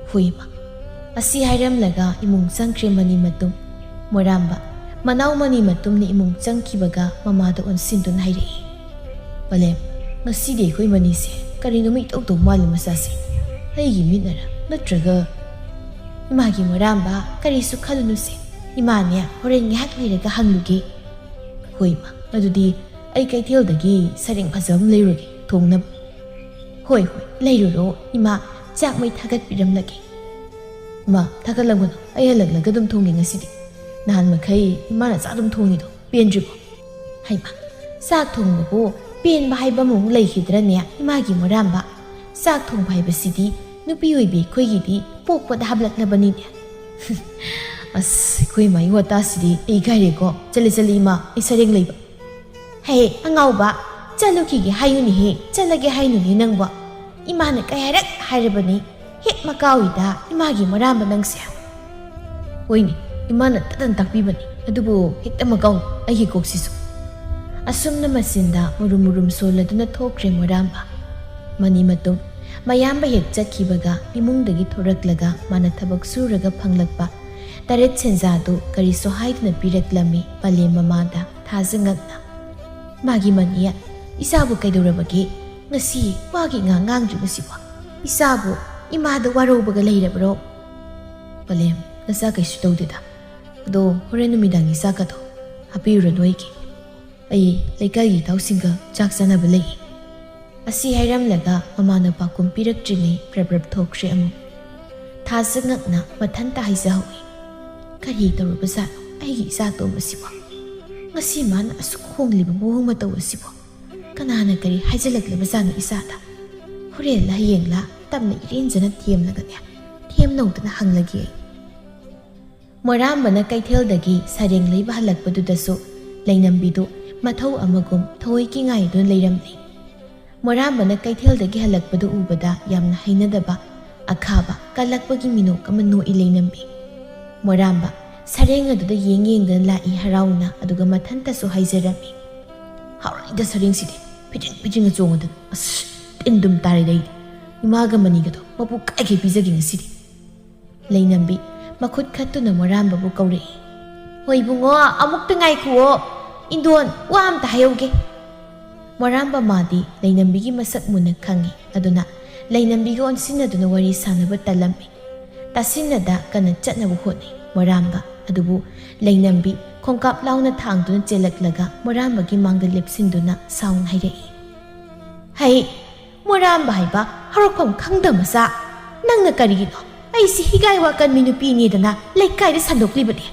"ꯍꯣꯏ ꯏꯃꯥ꯫" ꯑꯁꯤ ꯍꯥꯏꯔꯝꯂꯒ ꯏꯃꯨꯡ ꯆꯪꯈ꯭ꯔꯦ ꯃꯅꯤ ꯃꯇꯨꯝ꯫ ꯃꯣꯏꯔꯥꯝꯕ ꯃꯅꯥꯎ ꯃꯅꯤ ꯃꯇꯨꯝꯅ ꯏꯃꯨꯡ ꯆꯪꯈꯤꯕꯒ ꯃꯃꯥꯗ ꯑꯣꯟꯁꯤꯟꯗꯨꯅ ꯍꯥꯏꯔꯛꯏ, "ꯄꯂꯦꯝ, ꯉꯁꯤꯗꯤ ꯑꯩꯈꯣꯏ ꯃꯅꯤꯁꯦ ꯀꯔꯤꯅꯣꯃ ꯏꯇꯧ ꯇꯧ ꯃꯥꯜꯂꯤ ꯃꯆꯥꯁꯦ꯫ ꯑꯩꯒꯤ ꯃꯤꯠꯅꯔ ꯅꯠꯇ꯭ꯔꯒ?" "ꯏꯃꯥꯒꯤ ꯃꯣꯏꯔꯥꯝꯕ, ꯀꯔꯤꯁꯨ ꯈꯜꯂꯨꯅꯨꯁꯦ꯫ ꯏꯃꯥꯅꯦ ꯍꯣꯔꯦꯟ ꯉꯥꯏꯍꯥꯛ ꯂꯩꯔꯒ ꯍꯪꯂꯨꯒꯦ꯫" "ꯍꯣꯏ ꯏꯃꯥ, ꯑꯗꯨꯗꯤ ꯑꯩ ꯀꯩꯊꯦꯜꯗꯒꯤ ꯁꯔꯦꯡ ꯐꯖꯕ ꯑꯃ ꯂꯩꯔꯨꯒꯦ ꯊꯣꯡꯅꯕ꯫" "ꯍꯣꯏ, ꯍꯣꯏ, ꯂꯩꯔꯨꯔꯣ ꯏꯃꯥ, ꯆꯥꯛ ꯃꯩ ꯊꯥꯒꯠꯄꯤꯔꯝꯂꯒꯦ꯫" "ꯏꯃꯥ, ꯊꯥꯒꯠꯂꯝꯒꯅꯨ, ꯑꯩ ꯍꯜꯂꯛꯂꯒ ꯑꯗꯨꯝ ꯊꯣꯡꯒꯦ ꯉꯁꯤꯗꯤ꯫ ꯅꯍꯥꯟ ꯃꯈꯩ ꯏꯃꯥꯅ ꯆꯥꯛ ꯑꯗꯨꯝ ꯊꯣꯡꯉꯤꯗꯣ ꯄꯦꯟꯗ꯭ꯔꯤꯕꯣ?" "ꯍꯩꯃꯥ, ꯆꯥꯛ ꯊꯣꯡꯕꯕꯨ ꯄꯦꯟꯕ ꯍꯥꯏꯕ ꯑꯃꯃꯨꯛ ꯂꯩꯈꯤꯗ꯭ꯔꯅꯦ ꯏꯃꯥꯒꯤ ꯃꯣꯏꯔꯥꯝꯕ? ꯆꯥꯛ ꯊꯣꯡꯕ ꯍꯥꯏꯕꯁꯤꯗꯤ ꯅꯨꯄꯤ ꯑꯣꯏꯕꯤ ꯑꯩꯈꯣꯏꯒꯤꯗꯤ ꯄꯣꯛꯄꯗ ꯍꯥꯞꯂꯛꯂꯕꯅꯤꯅꯦ꯫" "ꯑꯁ, ꯑꯩꯈꯣꯏ ꯏꯃꯥꯒꯤ ꯋꯥꯇꯥꯁꯤꯗꯤ ꯑꯩ ꯏꯀꯥꯏꯔꯦꯀꯣ꯫ ꯆꯠꯂꯦ, ꯆꯠꯂꯦ ꯏꯃꯥ, ꯑꯩ ꯁꯔꯦꯡ ꯂꯩꯕ꯫" "ꯍꯦ ꯑꯉꯥꯎꯕ, ꯆꯠꯂꯨꯈꯤꯒꯦ ꯍꯥꯏꯌꯨꯅꯦꯍꯦ, ꯆꯠꯂꯒꯦ ꯍꯥꯏꯅꯨꯅꯦ ꯅꯪꯕꯣ꯫ ꯏꯃꯥꯅ ꯀꯩ ꯍꯥꯏꯔꯛ ꯍꯥꯏꯔꯕꯅꯤ, ꯍꯦꯛ ꯃꯀꯥꯎꯏꯗ ꯏꯃꯥꯒꯤ ꯃꯣꯏꯔꯥꯝꯕ ꯅꯪꯁꯦ꯫" "ꯍꯣꯏꯅꯦ, ꯏꯃꯥꯅ ꯇꯠꯇꯅ ꯇꯥꯛꯄꯤꯕꯅꯤ, ꯑꯗꯨꯕꯨ ꯍꯦꯛꯇ ꯃꯀꯥꯎ ꯑꯩꯒꯤ ꯀꯣꯛꯁꯤꯁꯨ"꯫ ꯑꯁꯨꯝꯅ ꯃꯆꯤꯟꯗ ꯃꯨꯔꯨꯝ ꯃꯨꯔꯨꯝ ꯁꯣꯜꯂꯗꯨꯅ ꯊꯣꯛꯈ꯭ꯔꯦ ꯃꯣꯏꯔꯥꯝꯕ꯫ ꯃꯅꯤ ꯃꯇꯨꯝ ꯃꯌꯥꯝꯕ ꯍꯦꯛ ꯆꯠꯈꯤꯕꯒ ꯏꯃꯨꯡꯗꯒꯤ ꯊꯣꯔꯛꯂꯒ ꯃꯥꯅ ꯊꯕꯛ ꯁꯨꯔꯒ ꯐꯪꯂꯛꯄ ꯇꯔꯦꯠ ꯁꯦꯟꯖꯥꯗꯨ ꯀꯔꯤꯁꯨ ꯍꯥꯏꯗꯨꯅ ꯄꯤꯔꯛꯂꯝꯃꯤ ꯄꯂꯦꯝ ꯃꯃꯥꯗ ꯊꯥꯖꯉꯛꯅ꯫ "ꯃꯥꯒꯤ ꯃꯅꯤ, ꯏꯆꯥꯕꯨ ꯀꯩꯗꯧꯔꯕꯒꯦ? ꯉꯁꯤ ꯋꯥꯒꯤ ꯉꯥ ꯉꯥꯡꯗ꯭ꯔꯤꯕꯁꯤꯕꯣ? ꯏꯆꯥꯕꯨ ꯏꯃꯥꯗ ꯋꯥꯔꯧꯕꯒ ꯂꯩꯔꯕ꯭ꯔꯣ?" "ꯄꯂꯦꯝ, ꯅꯆꯥ ꯀꯩꯁꯨ ꯇꯧꯗꯦꯗ꯫ ꯑꯗꯣ ꯍꯣꯔꯦꯟ ꯅꯨꯃꯤꯗꯥꯡꯒꯤ ꯆꯥꯛꯀꯗꯣ ꯍꯥꯞꯄꯤꯔꯨꯔꯅꯨ ꯑꯩꯒꯤ꯫ ꯑꯩ ꯂꯩꯀꯥꯏꯒꯤ ꯏꯇꯥꯎꯁꯤꯡꯒ ꯆꯥꯛ ꯆꯥꯅꯕ ꯂꯩꯌꯦ"꯫ ꯑꯁꯤ ꯍꯥꯏꯔꯝꯂꯒ ꯃꯃꯥꯅ ꯄꯥꯎꯈꯨꯝ ꯄꯤꯔꯛꯇ꯭ꯔꯤꯉꯩ ꯄ꯭ꯔꯞ ꯄ꯭ꯔꯞ ꯊꯣꯛꯈ꯭ꯔꯦ ꯑꯃꯨꯛ꯫ ꯊꯥꯖꯉꯛꯅ ꯃꯊꯟꯇ ꯍꯥꯏꯖꯍꯧꯏ, "ꯀꯔꯤ ꯇꯧꯔꯕꯖꯥꯠꯅꯣ ꯑꯩꯒꯤ ꯏꯆꯥ ꯑꯇꯣꯝꯕꯁꯤꯕꯣ? ꯉꯁꯤ ꯃꯥꯅ ꯑꯁꯨꯛ ꯍꯣꯡꯂꯤꯕ ꯃꯑꯣꯡ ꯃꯇꯧ ꯑꯁꯤꯕꯣ? ꯀꯅꯥꯅ ꯀꯔꯤ ꯍꯥꯏꯖꯤꯜꯂꯛꯂꯕꯖꯥꯠꯅꯣ ꯏꯆꯥꯗ? ꯍꯣꯔꯦꯟꯂ ꯍꯌꯦꯡꯂ ꯇꯞꯅ ꯏꯔꯦꯟꯖꯅ ꯊꯦꯝꯂꯒꯅꯦ, ꯊꯦꯝꯅꯧꯗꯅ ꯍꯪꯂꯒꯦ ꯑꯩ"꯫ ꯃꯣꯏꯔꯥꯝꯕꯅ ꯀꯩꯊꯦꯜꯗꯒꯤ ꯁꯔꯦꯡ ꯂꯩꯕ ꯍꯜꯂꯛꯄꯗꯨꯗꯁꯨ ꯂꯩꯅꯝꯕꯤꯗꯨ ꯃꯊꯧ ꯑꯃꯒꯨꯝ ꯊꯑꯣꯏꯀꯤ ꯉꯥꯏꯗꯨꯅ ꯂꯩꯔꯝꯂꯦ꯫ ꯃꯣꯏꯔꯥꯝꯕꯅ ꯀꯩꯊꯦꯜꯗꯒꯤ ꯍꯜꯂꯛꯄꯗꯨ ꯎꯕꯗ ꯌꯥꯝꯅ ꯍꯩꯅꯗꯕ, ꯑꯈꯥꯕ, ꯀꯜꯂꯛꯄꯒꯤ ꯃꯤꯅꯣꯛ ꯑꯃ ꯅꯣꯛꯏ ꯂꯩꯅꯝꯕꯤ꯫ ꯃꯣꯏꯔꯥꯝꯕ ꯁꯔꯦꯡ ꯑꯗꯨꯗ ꯌꯦꯡ ꯌꯦꯡꯗꯅ ꯂꯥꯛꯏ ꯍꯔꯥꯎꯅ, ꯑꯗꯨꯒ ꯃꯊꯟꯇꯁꯨ ꯍꯥꯏꯖꯔꯝꯃꯤ, "ꯍꯥꯎꯔꯅꯤꯗ ꯁꯔꯦꯡꯁꯤꯗꯤ, ꯐꯤꯖꯤꯡ ꯐꯤꯖꯤꯡꯒ ꯆꯣꯡꯉꯗꯅ꯫ ꯑꯁ, ꯇꯤꯟ ꯗꯨꯝ ꯇꯥꯔꯦꯗ ꯑꯩꯗꯤ꯫ ꯏꯃꯥꯒ ꯃꯅꯤꯒꯗꯣ ꯃꯄꯨ ꯀꯥꯏꯒꯩ ꯄꯤꯖꯒꯦ ꯉꯁꯤꯗꯤ"꯫ ꯂꯩꯅꯝꯕꯤ ꯃꯈꯨꯠ ꯈꯠꯇꯨꯅ ꯃꯣꯔꯥꯝꯕꯕꯨ ꯀꯧꯔꯛꯏ꯫ "ꯍꯣꯏ ꯏꯕꯨꯡꯉꯣ, ꯑꯃꯨꯛꯇ ꯉꯥꯏꯈꯨꯑꯣ, ꯏꯟꯗꯣꯟ, ꯋꯥ ꯑꯝꯇ ꯍꯥꯏꯍꯧꯒꯦ"꯫ ꯃꯣꯔꯥꯝꯕ ꯃꯥꯗꯤ ꯂꯩꯅꯝꯕꯤꯒꯤ ꯃꯁꯛ ꯃꯨꯟꯅ ꯈꯪꯏ, ꯑꯗꯨꯅ ꯂꯩꯅꯝꯕꯤꯒ ꯑꯣꯟꯁꯤꯟꯅꯗꯨꯅ ꯋꯥꯔꯤ ꯁꯥꯟꯅꯕ ꯇꯜꯂꯝꯃꯤ꯫ ꯇꯥꯁꯤꯟꯅꯗ ꯀꯟꯅ ꯆꯠꯅꯕ ꯍꯣꯠꯅꯩ ꯃꯣꯔꯥꯝꯕ, ꯑꯗꯨꯕꯨ ꯂꯩꯅꯝꯕꯤ ꯈꯣꯡꯀꯥꯞ ꯂꯥꯎꯅ ꯊꯥꯡꯗꯨꯅ ꯆꯦꯜꯂꯛꯂꯒ ꯃꯣꯔꯥꯝꯕꯒꯤ ꯃꯥꯡꯗ ꯂꯦꯞꯁꯤꯟꯗꯨꯅ ꯁꯥꯎꯅ ꯍꯥꯏꯔꯛꯏ, "ꯍꯩ, ꯃꯣꯔꯥꯝꯕ ꯍꯥꯏꯕ ꯍꯧꯔꯛꯐꯝ ꯈꯪꯗ ꯃꯆꯥ! ꯅꯪꯅ ꯀꯔꯤꯒꯤꯅꯣ ꯑꯩꯁꯤ ꯍꯤꯒꯥꯏ ꯋꯥꯀꯟꯕꯤ ꯅꯨꯄꯤꯅꯦꯗꯅ ꯂꯩꯀꯥꯏꯗ ꯁꯟꯗꯣꯛꯂꯤꯕꯗꯤ?"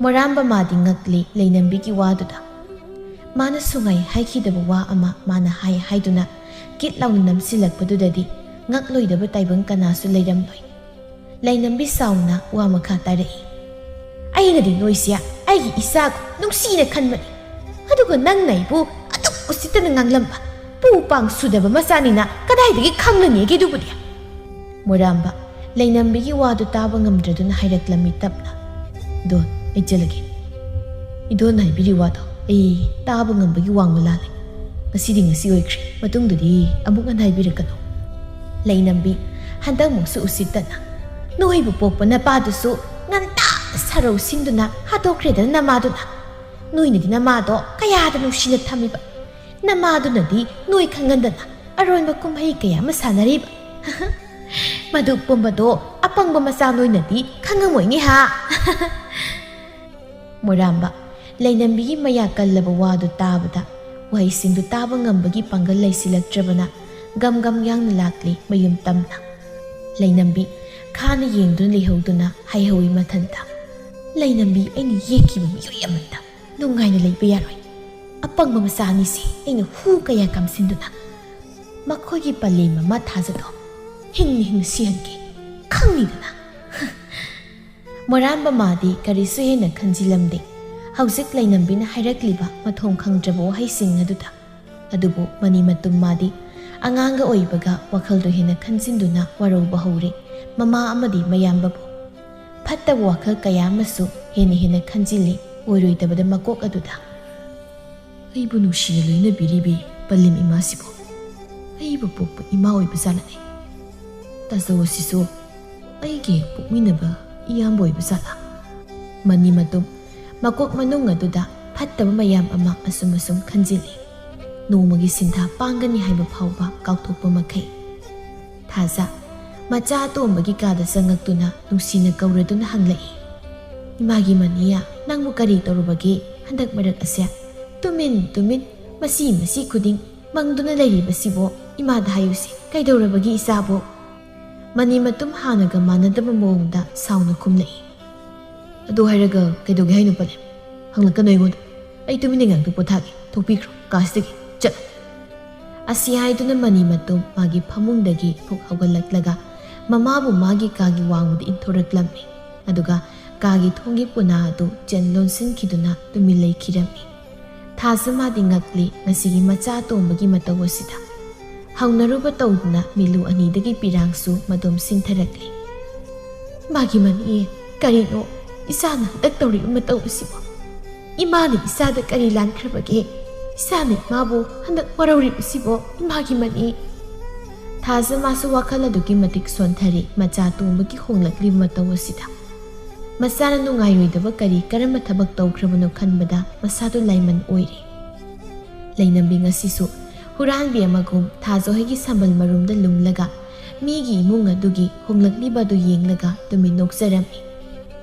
ꯃꯣꯔꯥꯝꯕ ꯃꯥꯗꯤ ꯉꯛꯂꯤ ꯂꯩꯅꯝꯕꯤꯒꯤ ꯋꯥꯗꯨꯗ꯫ ꯃꯥꯅ ꯁꯨꯡꯍꯥꯏ ꯍꯥꯏꯈꯤꯗꯕ ꯋꯥ ꯑꯃ ꯃꯥꯅ ꯍꯥꯏ ꯍꯥꯏꯗꯨꯅ ꯀꯤꯠ ꯂꯥꯎꯅ ꯅꯝꯁꯤꯜꯂꯛꯄꯗꯨꯗꯗꯤ ꯉꯛꯂꯣꯏꯗꯕ ꯇꯥꯏꯕꯪ ꯀꯅꯥꯁꯨ ꯂꯩꯔꯝꯂꯣꯏ꯫ ꯂꯩꯅꯝꯕꯤ ꯁꯥꯎꯅ ꯋꯥ ꯃꯈꯥ ꯇꯥꯔꯛꯏ, "ꯑꯩꯅꯗꯤ ꯅꯣꯏꯁꯦ ꯑꯩꯒꯤ ꯏꯆꯥꯒꯨꯝ ꯅꯨꯡꯁꯤꯅ ꯈꯟꯕꯅꯤ, ꯑꯗꯨꯒ ꯅꯪꯅ ꯑꯩꯕꯨ ꯑꯗꯨꯛ ꯎꯁꯤꯠꯇꯅ ꯉꯥꯡꯂꯝꯕ꯫ ꯄꯨ ꯄꯥꯡ ꯁꯨꯗꯕ ꯃꯆꯥꯅꯤꯅ ꯀꯗꯥꯏꯗꯒꯤ ꯈꯪꯂꯅꯤꯒꯦ ꯑꯗꯨꯕꯨꯗꯤ?" ꯃꯣꯔꯥꯝꯕ ꯂꯩꯅꯝꯕꯤꯒꯤ ꯋꯥꯗꯨ ꯇꯥꯕ ꯉꯝꯗ꯭ꯔꯗꯨꯅ ꯍꯥꯏꯔꯛꯂꯝꯃꯤ ꯇꯞꯅ꯫ "ꯏꯗꯣꯟ, ꯑꯩ ꯆꯠꯂꯒꯦ꯫ ꯏꯗꯣꯟꯅ ꯍꯥꯏꯕꯤꯔꯤ ꯋꯥꯗꯣ ꯑꯩ ꯇꯥꯕ ꯉꯝꯕꯒꯤ ꯋꯥꯡꯃ ꯂꯥꯜꯂꯦ꯫ ꯉꯁꯤꯗꯤ ꯉꯁꯤ ꯑꯣꯏꯈ꯭ꯔꯦ, ꯃꯇꯨꯡꯗꯗꯤ ꯑꯃꯨꯛ ꯍꯟꯅ ꯍꯥꯏꯕꯤꯔꯛꯀꯅꯨ꯫" ꯂꯩꯅꯝꯕꯤ, ꯍꯟꯗꯛꯃꯨꯛꯁꯨ ꯎꯁꯤꯠꯇꯅ, "ꯅꯣꯏꯕꯨ ꯄꯣꯛꯄ ꯅꯄꯥꯗꯨꯁꯨ ꯉꯟꯇꯥ ꯁꯔꯧ ꯁꯤꯟꯗꯨꯅ ꯍꯥꯠꯇꯣꯛꯈ꯭ꯔꯦꯗꯅ ꯅꯃꯥꯗꯨꯅ꯫ ꯅꯣꯏꯅꯗꯤ ꯅꯃꯥꯗꯣ ꯀꯌꯥꯗ ꯅꯨꯡꯁꯤꯅ ꯊꯝꯃꯤꯕ꯫ ꯅꯃꯥꯗꯨꯅꯗꯤ ꯅꯣꯏ ꯈꯪꯍꯟꯗꯅ ꯑꯔꯣꯟꯕ ꯀꯨꯝꯍꯩ ꯀꯌꯥ ꯑꯃ ꯁꯥꯟꯅꯔꯤꯕ꯫ ꯃꯗꯨ ꯄꯨꯝꯕꯗꯣ ꯑꯄꯪꯕ ꯃꯆꯥ ꯅꯣꯏꯅꯗꯤ ꯈꯪꯉꯝꯃꯣꯏꯅꯦ ꯍꯥ?" ꯃꯣꯏꯔꯥꯝꯕ, ꯂꯩꯅꯝꯕꯤꯒꯤ ꯃꯌꯥ ꯀꯜꯂꯕ ꯋꯥꯗꯨ ꯇꯥꯕꯗ ꯋꯥꯍꯩꯁꯤꯡꯗꯨ ꯇꯥꯕ ꯉꯝꯕꯒꯤ ꯄꯥꯡꯒꯜ ꯂꯩꯁꯤꯜꯂꯛꯇ꯭ꯔꯕꯅ ꯒꯝ ꯒꯝ ꯌꯥꯡꯅ ꯂꯥꯛꯂꯤ ꯃꯌꯨꯝ ꯇꯝꯅ꯫ ꯂꯩꯅꯝꯕꯤ ꯈꯥꯅ ꯌꯦꯡꯗꯨꯅ ꯂꯩꯍꯧꯗꯨꯅ ꯍꯥꯏꯍꯧꯏ ꯃꯊꯟꯇ, "ꯂꯩꯅꯝꯕꯤ ꯑꯩꯅ ꯌꯦꯛꯈꯤꯕ ꯃꯤꯑꯣꯏ ꯑꯃꯠꯇ ꯅꯨꯡꯉꯥꯏꯅ ꯂꯩꯕ ꯌꯥꯔꯣꯏ꯫ ꯑꯄꯪꯕ ꯃꯆꯥ ꯑꯅꯤꯁꯦ ꯑꯩꯅ ꯍꯨ ꯀꯌꯥ ꯀꯥꯝꯁꯤꯟꯗꯨꯅ ꯃꯈꯣꯏꯒꯤ ꯄꯂꯦꯝ ꯃꯃꯥ ꯊꯥꯖꯗꯣ ꯍꯤꯡꯅ ꯍꯤꯡꯅ ꯁꯤꯍꯟꯒꯦ꯫ ꯈꯪꯅꯤꯗꯅ꯫" ꯃꯣꯔꯥꯟꯕ ꯃꯥꯗꯤ ꯀꯔꯤꯁꯨ ꯍꯦꯟꯅ ꯈꯟꯖꯤꯜꯂꯝꯗꯦ꯫ ꯍꯧꯖꯤꯛ ꯂꯩꯅꯝꯕꯤꯅ ꯍꯥꯏꯔꯛꯂꯤꯕ ꯃꯊꯣꯡ ꯈꯪꯗ꯭ꯔꯕ ꯋꯥꯍꯩꯁꯤꯡ ꯑꯗꯨꯗ꯫ ꯑꯗꯨꯕꯨ ꯃꯅꯤ ꯃꯇꯨꯝ ꯃꯥꯗꯤ ꯑꯉꯥꯡꯒ ꯑꯣꯏꯕꯒ ꯋꯥꯈꯜꯗꯨ ꯍꯦꯟꯅ ꯈꯟꯖꯤꯟꯗꯨꯅ ꯋꯥꯔꯧꯕ ꯍꯧꯔꯦ꯫ ꯃꯃꯥ ꯑꯃꯗꯤ ꯃꯌꯥꯝꯕꯕꯨ ꯐꯠꯇꯕ ꯋꯥꯈꯜ ꯀꯌꯥ ꯑꯃꯁꯨ ꯍꯦꯟꯅ ꯍꯦꯟꯅ ꯈꯟꯖꯤꯜꯂꯤ꯫ ꯑꯣꯏꯔꯣꯏꯗꯕꯗ ꯃꯀꯣꯛ ꯑꯗꯨꯗ, "ꯑꯩꯕꯨ ꯅꯨꯡꯁꯤꯅ ꯂꯣꯏꯅꯕꯤꯔꯤꯕꯤ ꯄꯂꯦꯝ ꯏꯃꯥꯁꯤꯕꯨ ꯑꯩꯕꯨ ꯄꯣꯛꯄ ꯏꯃꯥ ꯑꯣꯏꯕ ꯖꯥꯠꯂꯅꯦ? ꯇꯥꯖꯧ ꯑꯁꯤꯁꯨ ꯑꯩꯒꯤ ꯄꯣꯛꯃꯤꯟꯅꯕ ꯏꯌꯥꯝꯕ ꯑꯣꯏꯕ ꯖꯥꯠꯂ?" ꯃꯅꯤ ꯃꯇꯨꯝ ꯃꯀꯣꯛ ꯃꯅꯨꯡ ꯑꯗꯨꯗ ꯐꯠꯇꯕ ꯃꯌꯥꯝ ꯑꯃ ꯑꯁꯨꯝ ꯑꯁꯨꯝ ꯈꯟꯖꯤꯜꯂꯤ꯫ ꯅꯣꯡꯃꯒꯤ ꯁꯤꯟꯊꯥ ꯄꯥꯡꯒꯅꯤ ꯍꯥꯏꯕ ꯐꯥꯎꯕ ꯀꯥꯎꯊꯣꯛꯄ ꯃꯈꯩ꯫ ꯊꯥꯖ ꯃꯆꯥ ꯑꯇꯣꯝꯕꯒꯤ ꯀꯥꯗ ꯆꯪꯉꯛꯇꯨꯅ ꯅꯨꯡꯁꯤꯅ ꯀꯧꯔꯗꯨꯅ ꯍꯪꯂꯛꯏ, "ꯏꯃꯥꯒꯤ ꯃꯅꯤꯌꯥ, ꯅꯪꯕꯨ ꯀꯔꯤ ꯇꯧꯔꯨꯕꯒꯦ ꯍꯟꯗꯛ ꯃꯔꯛ ꯑꯁꯦ? ꯇꯨꯃꯤꯟ ꯇꯨꯃꯤꯟ, ꯃꯁꯤ ꯃꯁꯤ ꯈꯨꯗꯤꯡ ꯃꯪꯗꯨꯅ ꯂꯩꯔꯤꯕꯁꯤꯕꯣ? ꯏꯃꯥꯗ ꯍꯥꯏꯌꯨꯁꯦ, ꯀꯩꯗꯧꯔꯕꯒꯤ ꯏꯆꯥꯕꯣ?" ꯃꯅꯤ ꯃꯇꯨꯝ ꯍꯥꯟꯅꯒ ꯃꯥꯟꯅꯗꯕ ꯃꯑꯣꯡꯗ ꯁꯥꯎꯅ ꯈꯨꯝꯂꯛꯏ꯫ "ꯑꯗꯨ ꯍꯥꯏꯔꯒ ꯀꯩꯗꯧꯒꯦ ꯍꯥꯏꯅꯣ ꯄꯂꯦꯝ? ꯍꯪꯂꯛꯀꯅꯨ ꯑꯩꯉꯣꯟꯗ꯫ ꯑꯩ ꯇꯨꯃꯤꯟꯅ ꯉꯥꯛꯇ ꯄꯣꯊꯥꯒꯦ꯫ ꯊꯣꯛꯄꯤꯈ꯭ꯔꯣ ꯀꯥꯁꯤꯗꯒꯤ, ꯆꯠꯂꯣ꯫" ꯑꯁꯤ ꯍꯥꯏꯗꯨꯅ ꯃꯅꯤ ꯃꯇꯨꯝ ꯃꯥꯒꯤ ꯐꯃꯨꯡꯗꯒꯤ ꯐꯨꯛ ꯍꯧꯒꯠꯂꯛꯂꯒ ꯃꯃꯥꯕꯨ ꯃꯥꯒꯤ ꯀꯥꯒꯤ ꯋꯥꯡꯃꯗ ꯏꯟꯊꯣꯔꯛꯂꯝꯃꯤ꯫ ꯑꯗꯨꯒ ꯀꯥꯒꯤ ꯊꯣꯡꯒꯤ ꯄꯨꯅꯥ ꯑꯗꯨ ꯆꯦꯟ ꯂꯣꯟꯁꯤꯟꯈꯤꯗꯨꯅ ꯇꯨꯃꯤꯟ ꯂꯩꯈꯤꯔꯝꯃꯤ꯫ ꯊꯥꯖ ꯃꯥꯗꯤ ꯉꯛꯂꯤ ꯉꯁꯤꯒꯤ ꯃꯆꯥ ꯑꯇꯣꯝꯕꯒꯤ ꯃꯇꯧ ꯑꯁꯤꯗ꯫ ꯍꯧꯅꯔꯨꯕ ꯇꯧꯗꯨꯅ ꯃꯤꯠꯂꯨ ꯑꯅꯤꯗꯒꯤ ꯄꯤꯔꯥꯡꯁꯨ ꯃꯇꯣꯝ ꯁꯤꯟꯊꯔꯛꯂꯤ꯫ ꯏꯃꯥꯒꯤ ꯃꯅꯤ, ꯀꯔꯤꯅꯣ ꯏꯆꯥꯅ ꯍꯟꯗꯛ ꯇꯧꯔꯤꯕ ꯃꯇꯧ ꯑꯁꯤꯕꯣ? ꯏꯃꯥꯅ ꯏꯆꯥꯗ ꯀꯔꯤ ꯂꯥꯟꯈ꯭ꯔꯕꯒꯦ? ꯏꯆꯥꯅ ꯏꯃꯥꯕꯨ ꯍꯟꯗꯛ ꯋꯥꯔꯧꯔꯤꯕꯁꯤꯕꯣ ꯏꯃꯥꯒꯤ ꯃꯅꯤ꯫ ꯊꯥꯖ ꯃꯥꯁꯨ ꯋꯥꯈꯜ ꯑꯗꯨꯛꯀꯤ ꯃꯇꯤꯛ ꯁꯣꯟꯊꯔꯤ, ꯃꯆꯥ ꯇꯣꯝꯕꯒꯤ ꯍꯣꯡꯂꯛꯂꯤꯕ ꯃꯇꯧ ꯑꯁꯤꯗ꯫ ꯃꯆꯥꯅ ꯅꯨꯡꯉꯥꯏꯔꯣꯏꯗꯕ ꯀꯔꯤ ꯀꯔꯝꯕ ꯊꯕꯛ ꯇꯧꯈ꯭ꯔꯕꯅꯣ ꯈꯟꯕꯗ ꯃꯁꯥꯗꯨ ꯂꯥꯏꯃꯟ ꯑꯣꯏꯔꯤ꯫ ꯂꯩꯅꯝꯕꯤ ꯉꯁꯤꯁꯨ ꯍꯨꯔꯥꯟꯕꯤ ꯑꯃꯒꯨꯝ ꯊꯥꯖ ꯍꯣꯏꯒꯤ ꯁꯝꯕꯜ ꯃꯔꯨꯝꯗ ꯂꯨꯝꯂꯒ ꯃꯤꯒꯤ ꯏꯃꯨꯡ ꯑꯗꯨꯒꯤ ꯍꯣꯡꯂꯛꯂꯤꯕ ꯑꯗꯨ ꯌꯦꯡꯂꯒ ꯇꯨꯃꯤꯟ ꯅꯣꯛꯆꯔꯝꯃꯤ꯫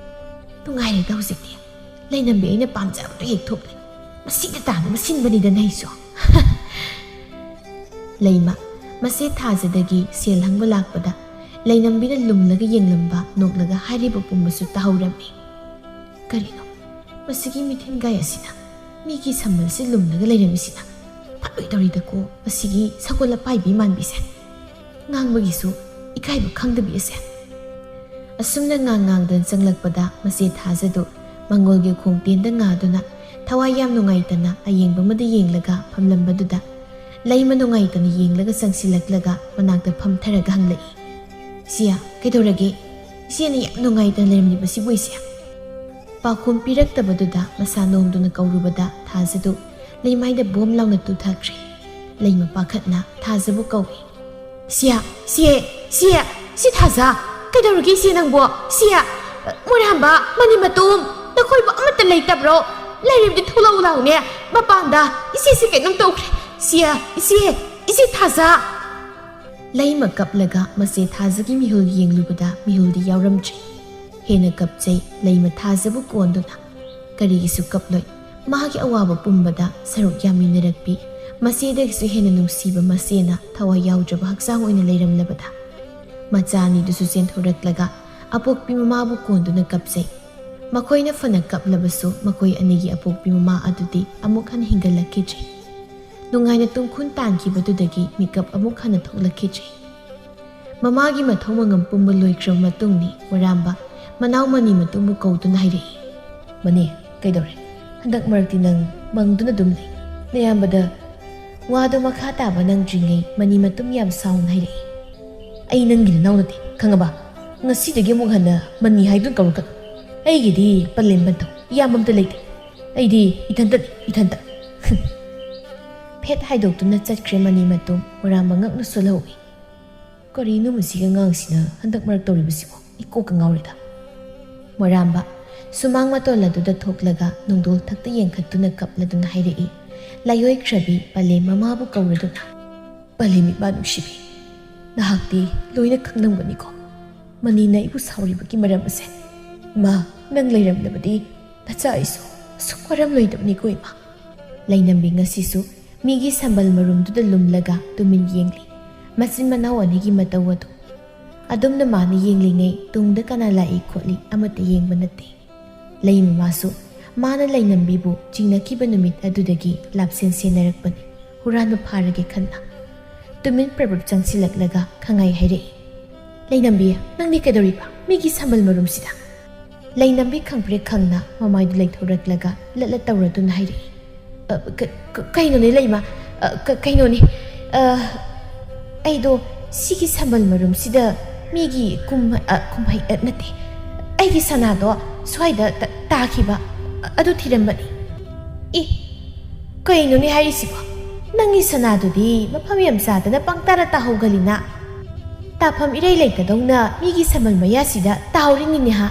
ꯅꯨꯡꯉꯥꯏꯔꯦꯗ ꯍꯧꯖꯤꯛꯇꯤ꯫ ꯂꯩꯅꯝꯕꯤ ꯑꯩꯅ ꯄꯥꯝꯖꯕꯗꯨ ꯍꯦꯛ ꯊꯣꯛꯂꯦ꯫ ꯃꯁꯤꯗ ꯇꯥꯅꯕ ꯁꯤꯟꯕꯅꯤꯗꯅ ꯑꯩꯁꯨ꯫ ꯂꯩꯃ, ꯃꯆꯦ ꯊꯥꯖꯗꯒꯤ ꯁꯦꯜ ꯍꯪꯕ ꯂꯥꯛꯄꯗ ꯂꯩꯅꯝꯕꯤꯅ ꯂꯨꯝꯂꯒ ꯌꯦꯡꯂꯝꯕ, ꯅꯣꯛꯂꯒ ꯍꯥꯏꯔꯤꯕ ꯄꯨꯝꯕꯁꯨ ꯇꯥꯍꯧꯔꯝꯃꯤ꯫ ꯀꯔꯤꯅꯣ ꯃꯁꯤꯒꯤ ꯃꯤꯊꯤꯟꯒꯥꯏ ꯑꯁꯤꯅ ꯃꯤꯒꯤ ꯁꯝꯕꯜꯁꯤ ꯂꯨꯝꯂꯒ ꯂꯩꯔꯝꯃꯤꯁꯤꯅ? ꯐꯠꯂꯣꯏꯗꯧꯔꯤꯗꯀꯣ ꯃꯁꯤꯒꯤ ꯁꯒꯣꯜ ꯑꯄꯥꯏꯕꯤ ꯃꯥꯟꯕꯤꯁꯦ꯫ ꯉꯥꯡꯕꯒꯤꯁꯨ ꯏꯀꯥꯏꯕ ꯈꯪꯗꯕꯤ ꯑꯁꯦ꯫ ꯑꯁꯨꯝꯅ ꯉꯥꯡ ꯉꯥꯡꯗꯨꯅ ꯆꯪꯂꯛꯄꯗ ꯃꯆꯦ ꯊꯥꯖꯗꯨ ꯃꯪꯒꯣꯜꯒꯤ ꯈꯣꯡꯇꯦꯟꯗ ꯉꯥꯗꯨꯅ ꯊꯋꯥꯏ ꯌꯥꯝ ꯅꯨꯡꯉꯥꯏꯇꯅ ꯑꯌꯦꯡꯕ ꯑꯃꯗ ꯌꯦꯡꯂꯒ ꯐꯝꯂꯝꯕꯗꯨꯗ ꯂꯩꯃ ꯅꯨꯡꯉꯥꯏꯇꯅ ꯌꯦꯡꯂꯒ ꯆꯪꯁꯤꯜꯂꯛꯂꯒ ꯃꯅꯥꯛꯇ ꯐꯝꯊꯔꯒ ꯍꯪꯂꯛꯏ, "ꯁꯤꯌꯥ, ꯀꯩꯗꯧꯔꯒꯦ? ꯏꯆꯦꯅ ꯌꯥꯝ ꯅꯨꯡꯉꯥꯏꯇꯅ ꯂꯩꯔꯝꯂꯤꯕꯁꯤꯕꯨ ꯏꯆꯦ?" ꯄꯥꯎꯈꯨꯝ ꯄꯤꯔꯛꯇꯕꯗꯨꯗ ꯃꯁꯥ ꯅꯣꯝꯗꯨꯅ ꯀꯧꯔꯨꯕꯗ ꯊꯥꯖꯗꯨ ꯂꯩꯃꯥꯏꯗ ꯕꯣꯝ ꯂꯥꯎꯅ ꯇꯨꯊꯈ꯭ꯔꯦ꯫ ꯂꯩꯃ ꯄꯥꯈꯠꯅ ꯊꯥꯖꯕꯨ ꯀꯧꯏ꯫ "ꯁꯤꯌꯥ, ꯁꯤꯌꯦ, ꯁꯤꯌꯦ, ꯁꯤ ꯊꯥꯖ! ꯀꯩꯗꯧꯔꯒꯦ ꯏꯆꯦ ꯅꯪꯕꯣ? ꯁꯤꯌꯥ, ꯃꯣꯏꯔꯥꯝꯕ, ꯃꯅꯤ ꯃꯇꯨꯝ, ꯅꯈꯣꯏꯕꯨ ꯑꯃꯠꯇ ꯂꯩꯇꯕ꯭ꯔꯣ? ꯂꯩꯔꯕꯗꯤ ꯊꯣꯛꯂꯛꯎ ꯂꯥꯎꯅꯦ, ꯃꯄꯥꯟꯗ꯫ ꯏꯆꯦꯁꯤ ꯀꯩꯅꯣꯝ ꯇꯧꯈ꯭ꯔꯦ꯫ ꯁꯤꯌꯥ, ꯏꯆꯦ, ꯏꯆꯦ ꯊꯥꯖ!" ꯂꯩꯃ ꯀꯞꯂꯒ ꯃꯆꯦ ꯊꯥꯖꯒꯤ ꯃꯤꯍꯨꯜ ꯌꯦꯡꯂꯨꯕꯗ ꯃꯤꯍꯨꯜꯗꯤ ꯌꯥꯎꯔꯝꯗ꯭ꯔꯦ꯫ ꯍꯦꯟꯅ ꯀꯞꯆꯩ ꯂꯩꯃ ꯊꯥꯖꯕꯨ ꯀꯣꯟꯗꯨꯅ꯫ ꯀꯔꯤꯒꯤꯁꯨ ꯀꯞꯂꯣꯏ? ꯃꯥꯒꯤ ꯑꯋꯥꯕ ꯄꯨꯝꯕꯗ ꯁꯔꯨꯛ ꯌꯥꯃꯤꯟꯅꯔꯛꯄꯤ ꯃꯆꯦꯗꯒꯤꯁꯨ ꯍꯦꯟꯅ ꯅꯨꯡꯁꯤꯕ ꯃꯆꯦꯅ ꯊꯋꯥꯏ ꯌꯥꯎꯗ꯭ꯔꯕ ꯍꯛꯆꯥꯡ ꯑꯣꯏꯅ ꯂꯩꯔꯝꯂꯕꯗ꯫ ꯃꯆꯥ ꯑꯅꯤꯗꯨꯁꯨ ꯆꯦꯟꯊꯣꯔꯛꯂꯒ ꯑꯄꯣꯛꯄꯤ ꯃꯃꯥꯕꯨ ꯀꯣꯟꯗꯨꯅ ꯀꯞꯆꯩ꯫ ꯃꯈꯣꯏꯅ ꯐꯅ ꯀꯞꯂꯕꯁꯨ ꯃꯈꯣꯏ ꯑꯅꯤꯒꯤ ꯑꯄꯣꯛꯄꯤ ꯃꯃꯥ ꯑꯗꯨꯗꯤ ꯑꯃꯨꯛ ꯍꯟꯅ ꯍꯤꯡꯒꯠꯂꯛꯈꯤꯗ꯭ꯔꯦ꯫ ꯅꯨꯡꯉꯥꯏꯅ ꯇꯨꯡꯈꯨꯟ ꯇꯥꯟꯈꯤꯕꯗꯨꯗꯒꯤ ꯃꯤꯀꯞ ꯑꯃꯨꯛ ꯍꯟꯅ ꯊꯣꯛꯂꯛꯈꯤꯗ꯭ꯔꯦ꯫ ꯃꯃꯥꯒꯤ ꯃꯊꯧ ꯃꯉꯝ ꯄꯨꯝꯕ ꯂꯣꯏꯈ꯭ꯔꯕ ꯃꯇꯨꯡꯅꯤ ꯃꯣꯏꯔꯥꯝꯕ ꯃꯅꯥꯎ ꯃꯅꯤ ꯃꯇꯨꯝꯕꯨ ꯀꯧꯗꯨꯅ ꯍꯥꯏꯔꯛꯏ꯫ "ꯃꯅꯦ, ꯀꯩꯗꯧꯔꯦ? ꯍꯟꯗꯛ ꯃꯔꯛꯇꯤ ꯅꯪ ꯃꯪꯗꯨꯅ ꯑꯗꯨꯝ ꯂꯩ꯫ ꯅꯌꯥꯝꯕꯗ ꯋꯥꯗꯣ ꯃꯈꯥ ꯇꯥꯕ ꯅꯪꯗ꯭ꯔꯤꯉꯩ ꯃꯅꯤ ꯃꯇꯨꯝ ꯌꯥꯝ ꯁꯥꯎꯅ ꯍꯥꯏꯔꯛꯏ꯫ ꯑꯩ ꯅꯪꯒꯤ ꯅꯅꯥꯎ ꯅꯠꯇꯦ, ꯈꯪꯉꯕ? "ꯉꯁꯤꯗꯒꯤ ꯑꯃꯨꯛ ꯍꯟꯅ ꯃꯅꯤ ꯍꯥꯏꯗꯨꯅ ꯀꯧꯔꯛꯀꯅꯨ꯫ ꯑꯩꯒꯤꯗꯤ ꯄꯂꯦꯝ ꯄꯟꯊꯧ ꯏꯌꯥꯝꯕ ꯑꯝꯇ ꯂꯩꯇꯦ꯫ ꯑꯩꯗꯤ ꯏꯊꯟꯇꯅꯤ, ꯏꯊꯟꯇ꯫" ꯐꯦꯠ ꯍꯥꯏꯗꯣꯛꯇꯨꯅ ꯆꯠꯈ꯭ꯔꯦ ꯃꯅꯤ ꯃꯇꯨꯝ꯫ ꯃꯣꯏꯔꯥꯡꯕ ꯉꯛꯅ ꯁꯣꯜꯍꯧꯏ꯫ "ꯀꯔꯤꯅꯣ ꯃꯁꯤꯒꯤ ꯑꯉꯥꯡꯁꯤꯅ ꯍꯟꯗꯛ ꯃꯔꯛ ꯇꯧꯔꯤꯕꯁꯤꯕꯣ? ꯑꯩ ꯀꯣꯛꯀ ꯉꯥꯎꯔꯦꯗ꯫" ꯃꯣꯏꯔꯥꯡꯕ ꯁꯨꯃꯥꯡ ꯃꯇꯣꯜ ꯑꯗꯨꯗ ꯊꯣꯛꯂꯒ ꯅꯣꯡꯗꯣꯜ ꯊꯛꯇ ꯌꯦꯡꯈꯠꯇꯨꯅ ꯀꯞꯂꯗꯨꯅ ꯍꯥꯏꯔꯛꯏ, ꯂꯥꯏꯑꯣꯏꯈ꯭ꯔꯕꯤ ꯄꯂꯦꯝ ꯃꯃꯥꯕꯨ ꯀꯧꯔꯗꯨꯅ꯫ "ꯄꯂꯦꯝ ꯏꯃꯥ ꯅꯨꯡꯁꯤꯕꯤ, ꯅꯍꯥꯛꯇꯤ ꯂꯣꯏꯅ ꯈꯪꯂꯝꯒꯅꯤꯀꯣ꯫ ꯃꯅꯤꯅ ꯑꯩꯕꯨ ꯁꯥꯎꯔꯤꯕꯒꯤ ꯃꯔꯝ ꯑꯁꯦ꯫ ꯏꯃꯥ, ꯅꯪ ꯂꯩꯔꯝꯂꯕꯗꯤ ꯅꯆꯥ ꯑꯩꯁꯨ ꯑꯁꯨꯛ ꯋꯥꯔꯝꯂꯣꯏꯗꯕꯅꯤꯀꯣ ꯏꯃꯥ꯫" ꯂꯩꯅꯝꯕꯤ ꯉꯁꯤꯁꯨ ꯃꯤꯒꯤ ꯁꯝꯕꯜ ꯃꯔꯨꯝꯗꯨꯗ ꯂꯨꯝꯂꯒ ꯇꯨꯃꯤꯟ ꯌꯦꯡꯂꯤ꯫ ꯃꯆꯤꯟ ꯃꯅꯥꯎ ꯑꯅꯤꯒꯤ ꯃꯇꯧ ꯑꯗꯨ꯫ ꯑꯗꯨꯝꯅ ꯃꯥꯅ ꯌꯦꯡꯂꯤꯉꯩ ꯇꯨꯡꯗ ꯀꯅꯥ ꯂꯥꯛꯏ ꯈꯣꯠꯂꯤ ꯑꯃꯠꯇ ꯌꯦꯡꯕ ꯅꯠꯇꯦ꯫ ꯂꯩꯃꯃꯥꯁꯨ ꯃꯥꯅ ꯂꯩꯅꯝꯕꯤꯕꯨ ꯆꯤꯡꯅꯈꯤꯕ ꯅꯨꯃꯤꯠ ꯑꯗꯨꯗꯒꯤ ꯂꯥꯞꯁꯦꯟ ꯁꯦꯟꯅꯔꯛꯄꯅꯤ꯫ ꯍꯨꯔꯥꯟꯕ ꯐꯥꯔꯒꯦ ꯈꯟꯅ꯫ ꯇꯨꯃꯤꯟ ꯄ꯭ꯔꯞ ꯄ꯭ꯔꯞ ꯆꯪꯁꯤꯜꯂꯛꯂꯒ ꯈꯪꯉꯥꯏ ꯍꯥꯏꯔꯛꯏ, "ꯂꯩꯅꯝꯕꯤ, ꯅꯪꯗꯤ ꯀꯩꯗꯧꯔꯤꯕ ꯃꯤꯒꯤ ꯁꯝꯕꯜ ꯃꯔꯨꯝꯁꯤꯗ?" ꯂꯩꯅꯝꯕꯤ ꯈꯪꯄ꯭ꯔꯦꯛ ꯈꯪꯅ ꯃꯃꯥꯏꯗꯨ ꯂꯩꯊꯣꯔꯛꯂꯒ ꯂꯠꯂ ꯇꯧꯔꯗꯨꯅ ꯍꯥꯏꯔꯛꯏ, "ꯑ, ꯀ-, ꯀ-, ꯀꯩꯅꯣꯅꯦ ꯂꯩꯃ, ꯑ, ꯀ-, ꯀꯩꯅꯣꯅꯦ, ꯑ, ꯑꯩꯗꯣ ꯁꯤꯒꯤ ꯁꯝꯕꯜ ꯃꯔꯨꯝꯁꯤꯗ ꯃꯤꯒꯤ ꯀꯨꯝꯍ-, ꯑ, ꯀꯨꯝꯍꯩ, ꯑ, ꯅꯠꯇꯦ, ꯑꯩꯒꯤ ꯁꯅꯥꯗꯣ ꯁ꯭ꯋꯥꯏꯗ ꯇ-, ꯇꯥꯈꯤꯕ, ꯑ, ꯑꯗꯨ ꯊꯤꯔꯝꯕꯅꯤ꯫" "ꯏ, ꯀꯩꯅꯣꯅꯦ ꯍꯥꯏꯔꯤꯁꯤꯕꯣ? ꯅꯪꯒꯤ ꯁꯅꯥꯗꯨꯗꯤ ꯃꯐꯝ ꯌꯥꯝ ꯆꯥꯗꯅ ꯄꯪꯇꯥꯔ ꯇꯥꯍꯧꯒꯜꯂꯤꯅ꯫ ꯇꯥꯐꯝ ꯏꯔꯩ ꯂꯩꯇꯗꯧꯅ ꯃꯤꯒꯤ ꯁꯝꯕꯜ ꯃꯌꯥꯁꯤꯗ ꯇꯥꯍꯧꯔꯤꯅꯤꯅꯦ ꯍꯥ?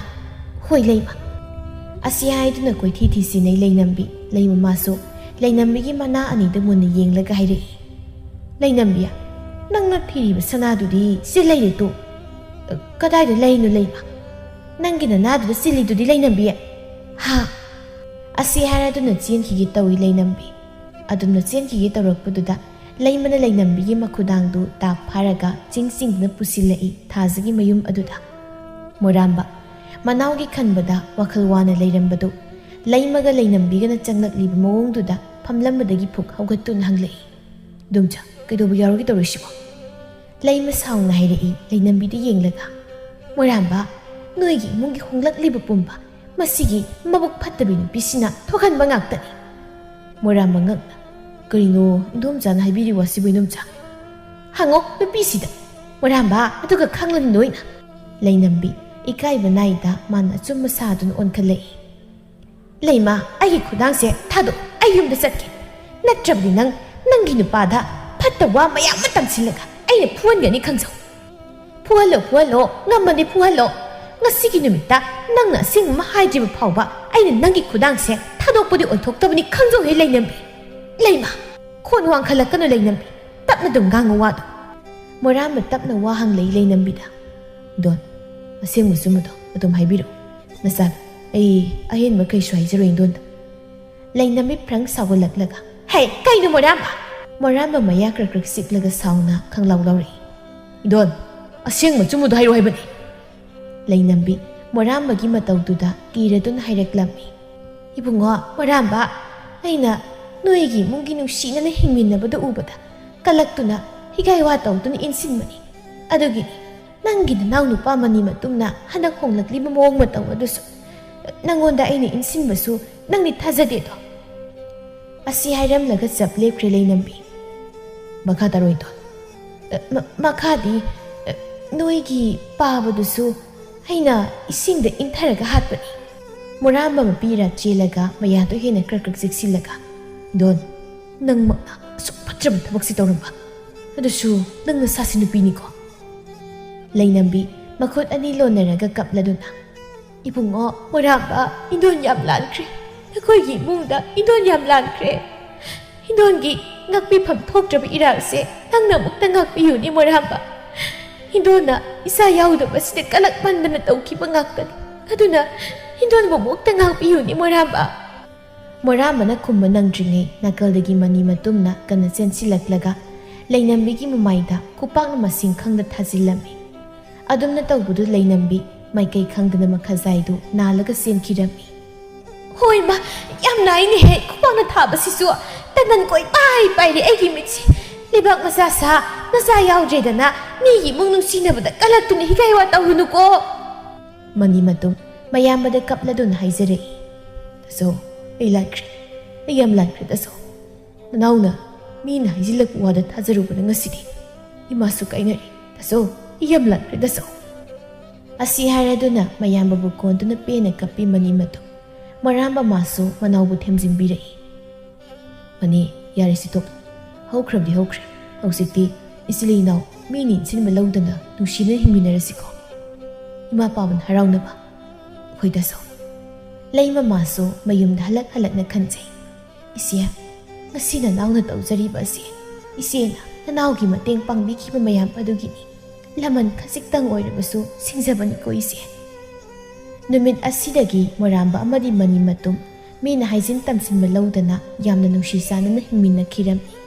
ꯍꯣꯏ ꯂꯩꯃ꯫" ꯑꯁꯤ ꯍꯥꯏꯗꯨꯅ ꯀꯣꯏꯊꯤ ꯊꯤꯁꯤꯟꯅꯩ ꯂꯩꯅꯝꯕꯤ꯫ ꯂꯩꯃꯃꯥꯁꯨ ꯂꯩꯅꯝꯕꯤꯒꯤ ꯃꯅꯥ ꯑꯅꯤꯗ ꯃꯨꯟꯅ ꯌꯦꯡꯂꯒ ꯍꯥꯏꯔꯛꯏ, "ꯂꯩꯅꯝꯕꯤ, ꯅꯪꯅ ꯊꯤꯔꯤꯕ ꯁꯅꯥꯗꯨꯗꯤ ꯁꯤ ꯂꯩꯔꯦ ꯇꯨ꯫" "ꯀꯗꯥꯏꯗ ꯂꯩꯔꯤꯅꯣ ꯂꯩꯃ? ꯅꯪꯒꯤ ꯅꯅꯥꯗꯨꯗ ꯆꯤꯜꯂꯤꯗꯨꯗꯤ ꯂꯩꯅꯝꯕꯤ?" "ꯍꯥ?" ꯑꯁꯤ ꯍꯥꯏꯔꯗꯨꯅ ꯆꯦꯟꯈꯤꯒꯦ ꯇꯧꯏ ꯂꯩꯅꯝꯕꯤ꯫ ꯑꯗꯨꯝꯅ ꯆꯦꯟꯈꯤꯒꯦ ꯇꯧꯔꯛꯄꯗꯨꯗ ꯂꯩꯃꯅ ꯂꯩꯅꯝꯕꯤꯒꯤ ꯃꯈꯨꯗꯥꯡꯗꯨ ꯇꯥꯞ ꯐꯥꯔꯒ ꯆꯤꯡ ꯆꯤꯡꯗꯨꯅ ꯄꯨꯁꯤꯜꯂꯛꯏ ꯊꯥꯖꯒꯤ ꯃꯌꯨꯝ ꯑꯗꯨꯗ꯫ ꯃꯣꯏꯔꯥꯝꯕ, ꯃꯅꯥꯎꯒꯤ ꯈꯟꯕꯗ ꯋꯥꯈꯜ ꯋꯥꯅ ꯂꯩꯔꯝꯕꯗꯨ ꯂꯩꯃꯒ ꯂꯩꯅꯝꯕꯤꯒꯅ ꯆꯪꯂꯛꯂꯤꯕ ꯃꯑꯣꯡꯗꯨꯗ ꯐꯝꯂꯝꯕꯗꯒꯤ ꯐꯨꯛ ꯍꯧꯒꯠꯇꯨꯅ ꯍꯪꯂꯛꯏ, "ꯏꯗꯣꯝꯆꯥ, ꯀꯩꯗꯧꯕ ꯌꯥꯎꯔꯒꯦ ꯇꯧꯔꯤꯁꯤꯕꯣ?" ꯂꯩꯃ ꯁꯥꯎꯅ ꯍꯥꯏꯔꯛꯏ ꯂꯩꯅꯝꯕꯤꯗ ꯌꯦꯡꯂꯒ, "ꯃꯣꯏꯔꯥꯝꯕ, ꯅꯣꯏꯒꯤ ꯏꯃꯨꯡꯒꯤ ꯍꯣꯡꯂꯛꯂꯤꯕ ꯄꯨꯝꯕ ꯃꯁꯤꯒꯤ ꯃꯕꯨꯛ ꯐꯠꯇꯕꯤ ꯅꯨꯄꯤꯁꯤꯅ ꯊꯣꯛꯍꯟꯕ ꯉꯥꯛꯇꯅꯤ꯫" ꯃꯣꯏꯔꯥꯝꯕ ꯉꯛꯅ, "ꯀꯔꯤꯅꯣ ꯏꯗꯣꯝꯆꯥꯅ ꯍꯥꯏꯕꯤꯔꯤꯕ ꯑꯁꯤꯕꯨ ꯏꯗꯣꯝꯆꯥ? ꯍꯪꯉꯣ ꯅꯨꯄꯤꯁꯤꯗ, ꯃꯣꯏꯔꯥꯝꯕ, ꯑꯗꯨꯒ ꯈꯪꯂꯅꯤ ꯅꯣꯏꯅ꯫" ꯂꯩꯅꯝꯕꯤ ꯏꯀꯥꯏꯕ ꯅꯥꯏꯗ ꯃꯥꯅ ꯑꯆꯨꯝꯕ ꯁꯥꯗꯨꯅ ꯑꯣꯟꯈꯠꯂꯛꯏ꯫ "ꯂꯩꯃ, ꯑꯩꯒꯤ ꯈꯨꯗꯥꯡꯁꯦ ꯊꯥꯗꯣꯛ, ꯑꯩ ꯌꯨꯝꯗ ꯆꯠꯀꯦ꯫ ꯅꯠꯇ꯭ꯔꯕꯗꯤ ꯅꯪ ꯅꯪꯒꯤ ꯅꯨꯄꯥꯗ ꯐꯠꯇ ꯋꯥ ꯃꯌꯥꯝ ꯑꯃ ꯇꯝꯁꯤꯜꯂꯒ ꯑꯩꯅ ꯐꯨꯍꯟꯒꯅꯤ ꯈꯪꯖꯧ꯫ ꯐꯨꯍꯜꯂꯣ, ꯐꯨꯍꯜꯂꯣ, ꯉꯝꯃꯗꯤ ꯐꯨꯍꯜꯂꯣ꯫ ꯉꯁꯤꯒꯤ ꯅꯨꯃꯤꯠꯇ ꯅꯪꯅ ꯑꯁꯦꯡꯕ ꯑꯃ ꯍꯥꯏꯗ꯭ꯔꯤꯕ ꯐꯥꯎꯕ ꯑꯩꯅ ꯅꯪꯒꯤ ꯈꯨꯗꯥꯡꯁꯦ ꯊꯥꯗꯣꯛꯄꯗꯤ ꯑꯣꯏꯊꯣꯛꯇꯕꯅꯤ ꯈꯪꯖꯧꯍꯦ ꯂꯩꯅꯝꯕꯤ꯫ ꯂꯩꯃ, ꯈꯣꯟ ꯋꯥꯡꯈꯠꯂꯛꯀꯅꯨ ꯂꯩꯅꯝꯕꯤ꯫ ꯇꯞꯅ ꯑꯗꯨꯝ ꯉꯥꯡꯉꯨ ꯋꯥꯗꯣ꯫" ꯃꯣꯔꯥꯝꯕ ꯇꯞꯅ ꯋꯥ ꯍꯪꯂꯛꯏ ꯂꯩꯅꯝꯕꯤꯗ꯫ "ꯗꯣꯟ, ꯑꯁꯦꯡꯕ ꯑꯆꯨꯝꯕꯗꯣ ꯑꯗꯨꯝ ꯍꯥꯏꯕꯤꯔꯛꯎ꯫ ꯅꯆꯥꯗꯣ ꯑꯩ ꯑꯍꯦꯟꯕ ꯀꯩꯁꯨ ꯍꯥꯏꯖꯔꯣꯏ ꯗꯣꯟꯗ꯫" ꯂꯩꯅꯝꯕꯤ ꯐ꯭ꯔꯪ ꯁꯥꯎꯒꯠꯂꯛꯂꯒ, "ꯍꯦ, ꯀꯩꯅꯣ ꯃꯣꯔꯥꯝꯕ?" ꯃꯣꯔꯥꯝꯕ ꯃꯌꯥ ꯀ꯭ꯔꯛ ꯀ꯭ꯔꯛ ꯆꯤꯛꯂꯒ ꯁꯥꯎꯅ ꯈꯪꯂꯥꯎ ꯂꯥꯎꯔꯛꯏ꯫ "ꯗꯣꯟ, ꯑꯁꯦꯡꯕ ꯑꯆꯨꯝꯕꯗꯣ ꯍꯥꯏꯔꯛꯑꯣ ꯍꯥꯏꯕꯅꯤ꯫" ꯂꯩꯅꯝꯕꯤ ꯃꯣꯔꯥꯝꯕꯒꯤ ꯃꯇꯧꯗꯨꯗ ꯀꯤꯔꯗꯨꯅ ꯍꯥꯏꯔꯛꯂꯝꯃꯤ꯫ "ꯏꯕꯨꯡꯉꯣ ꯃꯣꯔꯥꯝꯕ, ꯑꯩꯅ ꯅꯣꯏꯒꯤ ꯏꯃꯨꯡꯒꯤ ꯅꯨꯡꯁꯤꯅꯅ ꯍꯤꯡꯃꯤꯟꯅꯕꯗꯨ ꯎꯕꯗ ꯀꯂꯛꯇꯨꯅ ꯍꯤꯒꯥꯏ ꯋꯥ ꯇꯧꯗꯨꯅ ꯏꯟꯁꯤꯟꯕꯅꯤ꯫ ꯑꯗꯨꯒꯤꯅꯤ ꯅꯪꯒꯤ ꯅꯅꯥꯎ ꯅꯨꯄꯥ ꯃꯅꯤ ꯃꯇꯨꯝꯅ ꯍꯟꯗꯛ ꯍꯣꯡꯂꯛꯂꯤꯕ ꯃꯑꯣꯡ ꯃꯇꯧ ꯑꯗꯨꯁꯨ ꯅꯪꯉꯣꯟꯗ ꯑꯩꯅ ꯏꯟꯁꯤꯟꯕꯁꯨ ꯅꯪꯗꯤ ꯊꯥꯖꯗꯦꯗꯣ꯫" ꯑꯁꯤ ꯍꯥꯏꯔꯝꯂꯒ ꯆꯞ ꯂꯦꯞꯈ꯭ꯔꯦ ꯂꯩꯅꯝꯕꯤ꯫ "ꯃꯈꯥ ꯇꯥꯔꯣꯏꯗꯣ꯫" "ꯑ, ꯃ-, ꯃꯈꯥꯗꯤ, ꯑ, ꯅꯣꯏꯒꯤ ꯄꯥꯕꯗꯨꯁꯨ ꯑꯩꯅ ꯏꯁꯤꯡꯗ ꯏꯟꯊꯔꯒ ꯍꯥꯠꯄꯅꯤ꯫" ꯃꯣꯔꯥꯝꯕ ꯃꯄꯤꯔ ꯆꯦꯜꯂꯒ ꯃꯌꯥꯗꯣ ꯍꯦꯟꯅ ꯀ꯭ꯔꯛ ꯀ꯭ꯔꯛ ꯆꯤꯛꯁꯤꯜꯂꯒ, "ꯗꯣꯟ, ꯅꯪꯃꯛꯅ ꯑꯁꯨꯛ ꯐꯠꯇ꯭ꯔꯕ ꯊꯕꯛꯁꯤ ꯇꯧꯔꯝꯕ? ꯑꯗꯨꯁꯨ ꯅꯪ ꯅꯁꯥꯁꯤ ꯅꯨꯄꯤꯅꯤꯀꯣ?" ꯂꯩꯅꯝꯕꯤ ꯃꯈꯨꯠ ꯑꯅꯤ ꯂꯣꯟꯅꯔꯒ ꯀꯞꯂꯗꯨꯅ, "ꯏꯕꯨꯡꯉꯣ ꯃꯣꯔꯥꯝꯕ, ꯏꯟꯗꯣꯟ ꯌꯥꯝ ꯂꯥꯟꯈ꯭ꯔꯦ꯫ ꯑꯩꯈꯣꯏꯒꯤ ꯏꯃꯨꯡꯗ ꯏꯟꯗꯣꯟ ꯌꯥꯝ ꯂꯥꯟꯈ꯭ꯔꯦ꯫ ꯏꯟꯗꯣꯟꯒꯤ ꯉꯥꯛꯄꯤꯐꯝ ꯊꯣꯛꯇ꯭ꯔꯕ ꯏꯔꯥꯜꯁꯦ ꯅꯪꯅ ꯑꯃꯨꯛꯇ ꯉꯥꯛꯄꯤꯌꯨꯅꯦ ꯃꯣꯔꯥꯝꯕ꯫ ꯏꯟꯗꯣꯟꯅ ꯏꯆꯥ ꯌꯥꯎꯗꯕꯁꯤꯗ ꯀꯂꯛꯃꯟꯗꯅ ꯇꯧꯈꯤꯕ ꯉꯥꯛꯇꯅꯤ꯫ ꯑꯗꯨꯅ ꯏꯟꯗꯣꯟꯕꯨ ꯑꯃꯨꯛꯇ ꯉꯥꯛꯄꯤꯌꯨꯅꯦ ꯃꯣꯔꯥꯝꯕ꯫" ꯃꯣꯔꯥꯝꯕꯅ ꯈꯨꯝꯕ ꯅꯪꯗ꯭ꯔꯤꯉꯩ ꯅꯥꯀꯜꯗꯒꯤ ꯃꯅꯤ ꯃꯇꯨꯝꯅ ꯀꯟꯅ ꯆꯦꯟꯁꯤꯜꯂꯛꯂꯒ ꯂꯩꯅꯝꯕꯤꯒꯤ ꯃꯃꯥꯏꯗ ꯈꯨꯄꯥꯛꯅ ꯃꯁꯤꯡ ꯈꯪꯗ ꯊꯥꯖꯤꯜꯂꯝꯃꯤ꯫ ꯑꯗꯨꯝꯅ ꯇꯧꯕꯗꯨ ꯂꯩꯅꯝꯕꯤ ꯃꯥꯏꯀꯩ ꯈꯪꯗꯅ ꯃꯈꯥꯖꯥꯏꯗꯨ ꯅꯥꯜꯂꯒ ꯆꯦꯟꯈꯤꯔꯝꯃꯤ꯫ "ꯍꯣꯏ ꯃꯥ, ꯌꯥꯝ ꯅꯥꯏꯅꯦꯍꯦ, ꯈꯨꯄꯥꯛꯅ ꯊꯥꯕꯁꯤꯁꯨ꯫ ꯇꯟꯗꯟ ꯀꯣꯏ ꯄꯥꯏ ꯄꯥꯏꯔꯦ ꯑꯩꯒꯤ ꯃꯤꯠꯁꯦ꯫ ꯂꯩꯕꯥꯛ ꯃꯆꯥ ꯁꯥ, ꯅꯆꯥ ꯌꯥꯎꯗ꯭ꯔꯦꯗꯅ ꯃꯤꯒꯤ ꯏꯃꯨꯡ ꯅꯨꯡꯁꯤꯅꯕꯗ ꯀꯂꯛꯇꯨꯅ ꯍꯤꯒꯥꯏ ꯋꯥ ꯇꯧꯔꯨꯅꯨꯀꯣ꯫" ꯃꯅꯤ ꯃꯇꯨꯝ ꯃꯌꯥꯝꯕꯗ ꯀꯞꯂꯗꯨꯅ ꯍꯥꯏꯖꯔꯛꯏ꯫ "ꯇꯥꯆꯧ, ꯑꯩ ꯂꯥꯟꯈ꯭ꯔꯦ꯫ ꯑꯩ ꯌꯥꯝ ꯂꯥꯟꯈ꯭ꯔꯦ ꯇꯥꯆꯧ꯫ ꯅꯅꯥꯎꯅ ꯃꯤꯅ ꯍꯥꯏꯖꯤꯜꯂꯛꯄ ꯋꯥꯗ ꯊꯥꯖꯔꯨꯕꯅ ꯉꯁꯤꯗꯤ ꯏꯃꯥꯁꯨ ꯀꯥꯏꯅꯔꯦ꯫ ꯇꯥꯆꯧ, ꯑꯩ ꯌꯥꯝ ꯂꯥꯟꯈ꯭ꯔꯦ ꯇꯥꯆꯧ꯫" ꯑꯁꯤ ꯍꯥꯏꯔꯗꯨꯅ ꯃꯌꯥꯝꯕꯕꯨ ꯀꯣꯟꯗꯨꯅ ꯄꯦꯟꯅ ꯀꯞꯄꯤ ꯃꯅꯤ ꯃꯇꯨ꯫ ꯃꯣꯔꯥꯝꯕ ꯃꯥꯁꯨ ꯃꯅꯥꯎꯕꯨ ꯊꯦꯝꯖꯤꯟꯕꯤꯔꯛꯏ꯫ "ꯃꯅꯤ, ꯌꯥꯔꯦꯁꯤ ꯇꯣꯛ꯫ ꯍꯧꯈ꯭ꯔꯕꯗꯤ ꯍꯧꯈ꯭ꯔꯦ꯫ ꯍꯧꯖꯤꯛꯇꯤ ꯏꯆꯤꯜ ꯏꯅꯥꯎ ꯃꯤ ꯅꯤꯡꯁꯤꯡꯕ ꯂꯧꯗꯅ ꯅꯨꯡꯁꯤꯅ ꯍꯤꯡꯃꯤꯟꯅꯔꯁꯤꯀꯣ꯫ ꯏꯃꯥ ꯄꯥꯕꯅ ꯍꯔꯥꯎꯅꯕ꯫ ꯍꯣꯏꯗꯁꯨ꯫" ꯂꯩꯃ ꯃꯥꯁꯨ ꯃꯌꯨꯝꯗ ꯍꯜꯂꯛ ꯍꯜꯂꯛꯅ ꯈꯟꯖꯩ꯫ "ꯏꯆꯦ, ꯉꯁꯤ ꯅꯅꯥꯎꯅ ꯇꯧꯖꯔꯤꯕ ꯑꯁꯤ ꯏꯆꯦꯅ ꯅꯅꯥꯎꯒꯤ ꯃꯇꯦꯡ ꯄꯥꯡꯕꯤꯈꯤꯕ ꯃꯌꯥꯝ ꯑꯗꯨꯒꯤꯅꯤ꯫ ꯂꯃꯟ ꯈꯖꯤꯛꯇꯪ ꯑꯣꯏꯔꯕꯁꯨ ꯁꯤꯡꯖꯕꯅꯤꯀꯣ ꯏꯆꯦ꯫" ꯅꯨꯃꯤꯠ ꯑꯁꯤꯗꯒꯤ ꯃꯣꯔꯥꯝꯕ ꯑꯃꯗꯤ ꯃꯅꯤ ꯃꯇꯨꯝ ꯃꯤꯅ ꯍꯥꯏꯖꯤꯟ ꯇꯝꯁꯤꯟꯕ ꯂꯧꯗꯅ ꯌꯥꯝꯅ ꯅꯨꯡꯁꯤ ꯆꯥꯟꯅꯅ ꯍꯤꯡꯃꯤꯟꯅꯈꯤꯔꯝꯃꯤ꯫